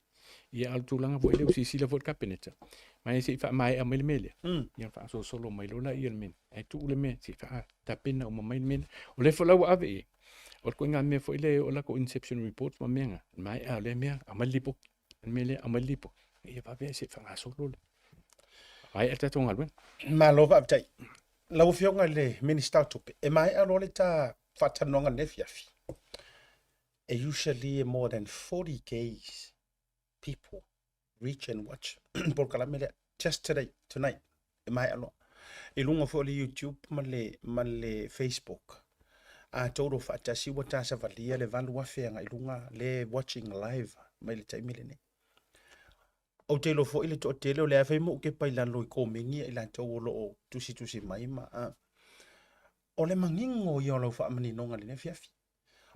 Ia, a o le tulaga foi lea ua silasila foi le Kapeneta, ma se i faamaea mai le mea lea. Ia faasolosolo mai loa lea le mea lea. Ae tuu le mea se i faatapena uma mai le mea lea. O lea foi la ua ave i ai, o le ituaiga mea foi lea e oo latou inception reports ma mea na, maea o lea mea, aumai le lipoti. O le mea lea, aumai le lipoti. Ia vave se i faagasolo le maea le tatou galuega. Malo faafetai. Lau Afioga i le Minisita o Tupe, e maea loa le ta faatalanoaga i lenei afiafi. E usually more than 40 Ks people reach and watch polokalame lea just today, tonight, e maea loa. I luga foi o le YouTube ma le, ma le Facebook. A tou o faatasi ua ta savalia le 8,000 agai i luga le watching live mai le taimi lenei. Ou te iloa foi le toatele o lea fai ma ou kepa i lalo i komeni ia i latou o lo o tusitusi mai ma a. O le manino ia o lau faamaninoga i lenei afiafi.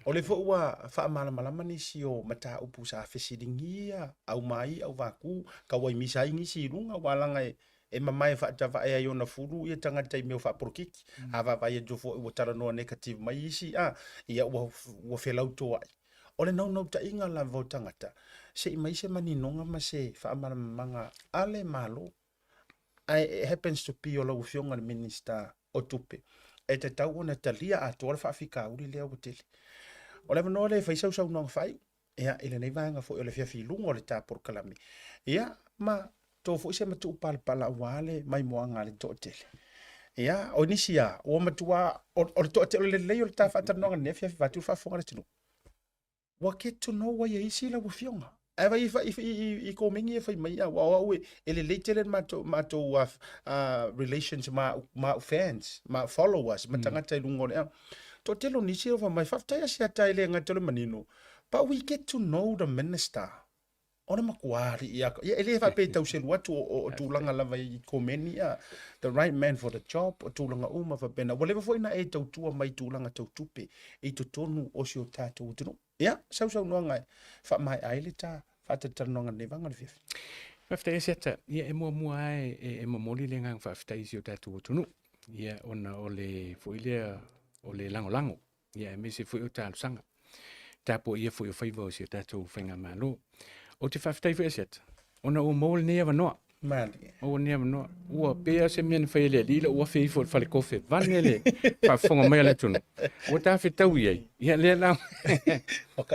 O lea foi ua faamalamalama nisi o mataupu sa fesiligia, aumai, auvaku, tauaimisa ai nisi i luga, aua leaga e mamae faatavae ai ona fulu ia tagata i mea o faapolokiki. A vaavaai atu foi ua talanoa negative mai isi, a, ia ua, ua felautoai. O le naunautaiga lava o tagata, se i mai se maninoga ma se faamalamalamaga a le Malo. Ae it happens to be o lau Afioga i le Minisita o Tupe, e tatau ona talia atoa le faafitauli lea ua tele. O le avanoa lea e fai sau saunoaga faaiu, ia, i lenei vaega foi o le afiafi i luga o le ta polokalame, ia, ma to foi se matuu palapala aua le maimoaga a le toatele. Ia, o nisi lava, ua matua, o le toatele, o le lelei o le ta faatalanoaga i lenei afiafi vaeatu le faafofoga a le atunuu. Ua get to know ai e isi lau afioga. Ae vai i, i, i, i komeni e fai mai aua o au e, e lelei tele le matou, matou relations ma au, ma au fans, ma au followers, ma tagata i luga o le au. Toatele o nisi o fai mai, faafetai Asiata e le gata o le manino, but we get to know the minister. O le matua alii a, ia e le faapea e tau selu atu o, o, o tulaga lava i komeni a, the right man for the job, o tulaga uma faapena. Ua leva foi na e tautua mai tulaga tau tupe i totonu o si o tatou atunuu. Ia, sausaunoaga e faamaea ai le ta faatalatalanoaga i lenei vaega o le afiafi. Faafetai Asiata. Ia e muamua lava e, e, e momoli le agaga faafetai i si o tatou atunuu. Ia ona o le foi lea o le lagolago ia aemaise foi o talosaga. Tapuaia foi o faiva o si o tatou faigamalo. Ou te faafetai foi Asiata, ona ua maua lenei avanoa. Malie. Maua lenei avanoa. Ua pei lava se mea na fai e le alii lou afe ifo i le falekofe vane le faafofoga mai a le atunuu. Ua tafetau i ai. Ia lea la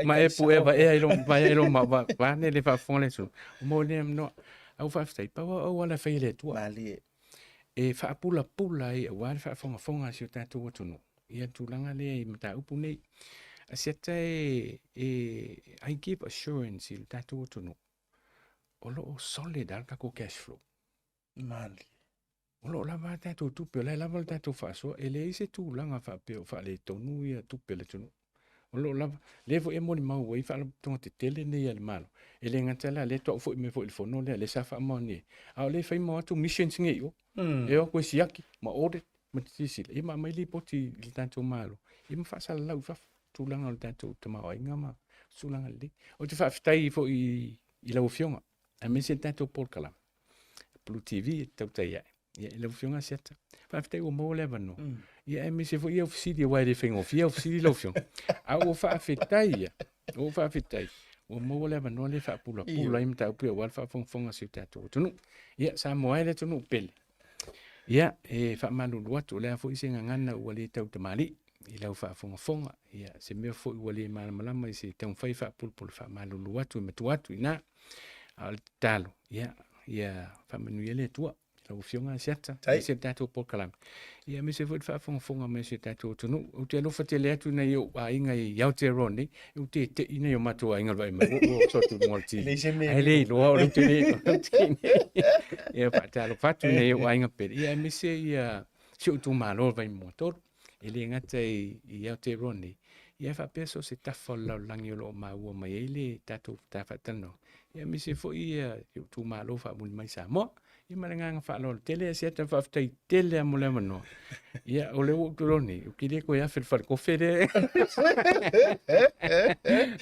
ma e puea vaea i lo vaea i lo ma vane le faafofoga a le atunuu. Ua maua lenei avanoa. Ae ua faafetai, pau lava auala e fai e le Atua. Malie. E faapulapula ai aua le faafogafoga a si o tatou atunuu. Ia le tulaga lea i mataupu nei. Asiata e, e, I give assurance i le tatou atunuu, o lo o solid lava le tatou cash flow. Malie. O lo o lava a tatou tupe, o la e lava le tatou faasoa, e leai se tulaga faapea o faaletonu ia tupe a le atunuu. O lo o lava, lea foi e molimau ai faalapotopotoga tetele nei a le Malo, e le gata la, lea toa foi mai foi i le fono lea, lea sa faamaonia ai, a o lea e fai ma o atu missions nei i o, e o atu e siaki ma audit ma te silasila, ia ma aumai lipoti i le tatou Malo, ia ma faasalalau i fafo tulaga o le tatou tamaoaiga ma tulaga lelei. Ou te faafetai foi i lau Afioga, aemaise le tatou polokalame, Blue TV e tautai ae. Ia, i lau Afioga Asiata, faafetai ua maua le avanoa. Ia, aemaise foi au fesili, aua e le faigofie au fesili lau Afioga. A ua faafetai ia. Ua ou faafetai ua maua le avanoa lea e faapulapula ai mataupu ia aua le faafogafoga a si o tatou atunuu. Ia, Samoa e le atunuu pele. Ia, e faamalulu atu, o le a foi se gagana ua le tautamalii i lau faafogafoga. Ia, se mea foi ua le malamalama i se taumafai e faapulapula, faamalulu atu e matua atu i ina. A o le tatalo, ia, ia faamanuia le Atua i lau Afioga Asiata, aemaise le tatou polokalame, ia aemaise foi le faafogafoga mai a si o tatou atunuu. Ou te alofa tele atu i nai ou aiga i Aotearoa nei, ou te te'i nai o matou aiga o le vaai mai, ua oso atu i luga o le TV. Ae le iloa o lea ou te le Ia faatalofa atu i nai ou aiga pele, ia aemaise ia si ou itumalo o Vaimauga 3. E le gata i Aotearoa nei, ia ae faapea so o se tafa o le lalolagi o lo o maua mai ai le tatou ta faatalanoaga, ia aemaise foi ia si ou itumalo faamuli mai Samoa. Ia ma le agaga faaaloalo tele, Asiata, faafetai tele lava mo le avanoa. Ia, o lea ua ou tulou nei, ou te le toe afe i le falekofe lea.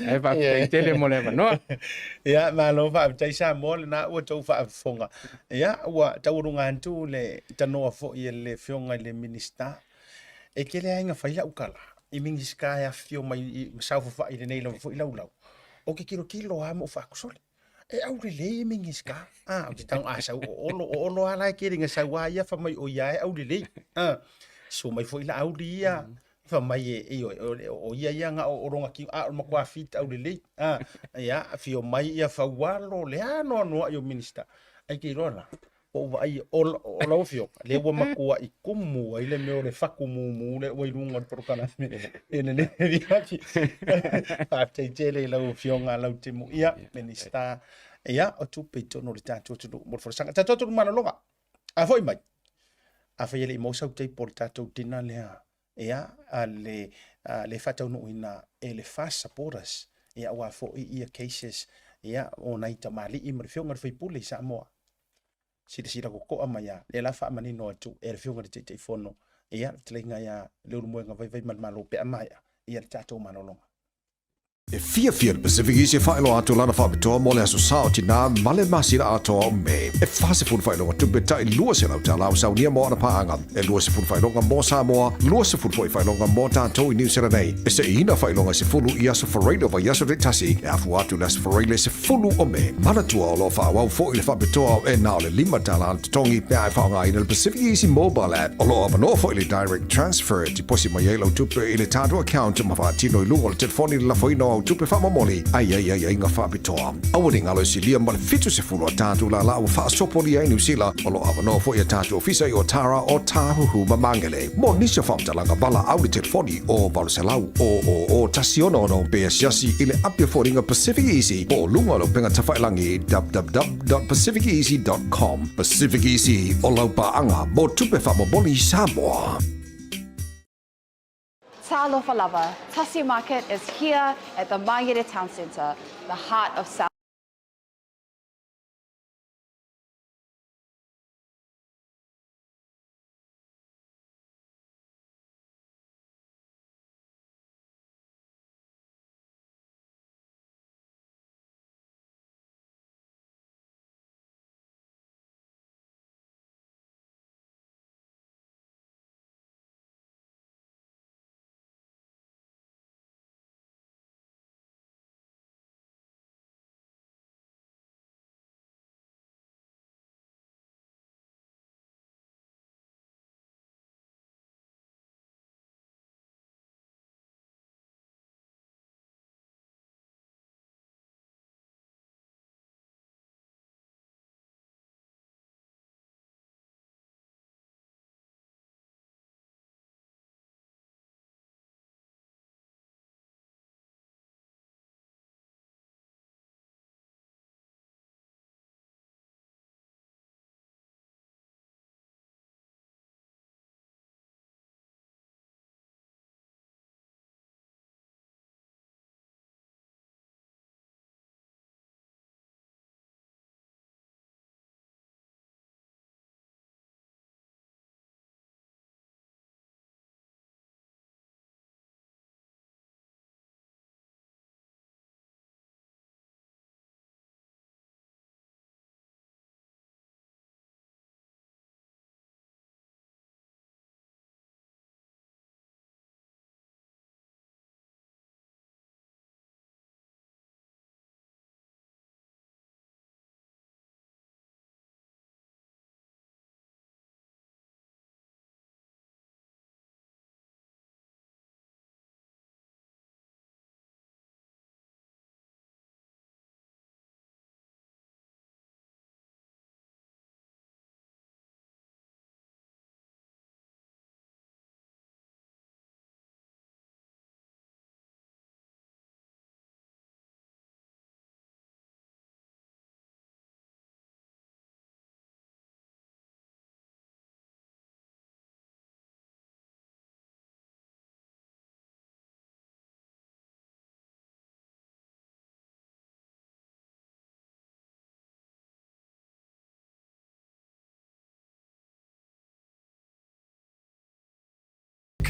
Ae faafetai tele mo le avanoa. Ia, malo faafetai Samoa, lena ua tou faafofoga. Ia, ua taualuga atu le tanoa foi e le Afioga i le Minisita. E tele lava ina fai lau tala i Minisita e afifio mai i saofafai i lenei lava foi laulau, ou te tilotilo lava ma ou faatusole. E aulelei e Minisita. Ah, ou te tago, a sau o Olo, o Olo lava la e tele ina sau a ia fai mai o ia e aulelei. Ah, susu mai foi Laauli ia, fai mai e, ioe, o ia ia na o lona tino, a o le matua fit aulelei. Ah, ia, afio mai ia Faualo, le anoanoai o Minisita. Ae te iloa la, ua ou vaai, o lau afioga, lea ua matuai tumu ai le mea o le fatu mumu lea ua i luga o le polokalame e lenei afiafi. Faafetai tele i lau afioga Lautimu, ia, Minisita, ia, o tupe i totonu o le tatou atunuu mo le folasaga. Tatou atunuu malologa, a foi mai, afai e le i maua sau tape o le tatou dinner lea, ia, a le, a le faataunuuina e le FAST supporters, ia, aua foi ia cases, ia, o nai tamalii ma le afioga i le faipule i Samoa. Silasila totoa mai lava, lea la faamanino atu e le afioga i le Taitaifono, ia, le fetalaiga ia Leulumoega Vaivaimalemalo pe a maea, ia le tatou malologa. E fiafia le Pacific Easy e faailoa atu lana faapitoa mo le Aso Sa o Tinā ma le masina atoa o Me. E 40 faailoga tupe tai $200 o saunia mo ana paaga, e 20 faailoga mo Samoa, 20 foi faailoga mo tatou i Niu Sila nei. E seiina faailoga e 10 i aso Faraile o vaiaso taitasi, e afua atu i le aso Faraile 10 o Me. Manatua o lo o faaauau foi le faapitoa e na o le $5 le totogi pe a e faaaogaina le Pacific Easy Mobile App. O lo o avanoa foi le Direct Transfer e tiposi mai ai lau tupe i le tatou account ma faatino i luga o le telefoni le lafoina o au tupe faamomoli a i ai aiaiga faapitoa. Aua ne i galo e silia ma le 70 a tatou lālā ua faasopolia ai Niu Sila. O lo o avanoa foi a tatou ofisa i Otara, Otāhuhu ma Māngere. Mo nisi o faamatalaga valaau le telefoni o 800 000 166 pe asiasi i le api o foliga Pacific Easy po o luga o le upega tafailangi www.pacificeasy.com. Pacific Easy, o lau paaga mo tupe faamomoli i Samoa. Talofa lava, Tasi Market is here at the Mangere Town Centre, the heart of South.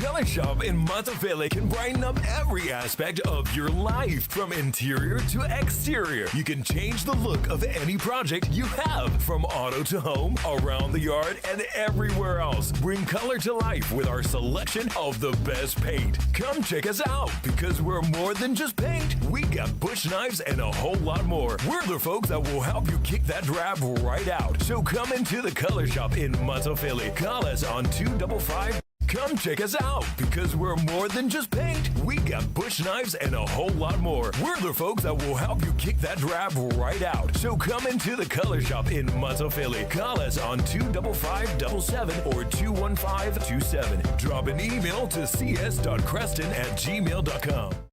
Color Shop in Monteville can brighten up every aspect of your life, from interior to exterior. You can change the look of any project you have, from auto to home, around the yard, and everywhere else. Bring color to life with our selection of the best paint. Come check us out because we're more than just paint. We got bush knives and a whole lot more. We're the folks that will help you kick that drab right out. So come into the Color Shop in Philly. Call us on 255. Come check us out because we're more than just paint. We got bush knives and a whole lot more. We're the folks that will help you kick that drab right out. So come into the Color Shop in Philly. Call us on 25577 or 21527. Drop an email to cs.creston at gmail.com.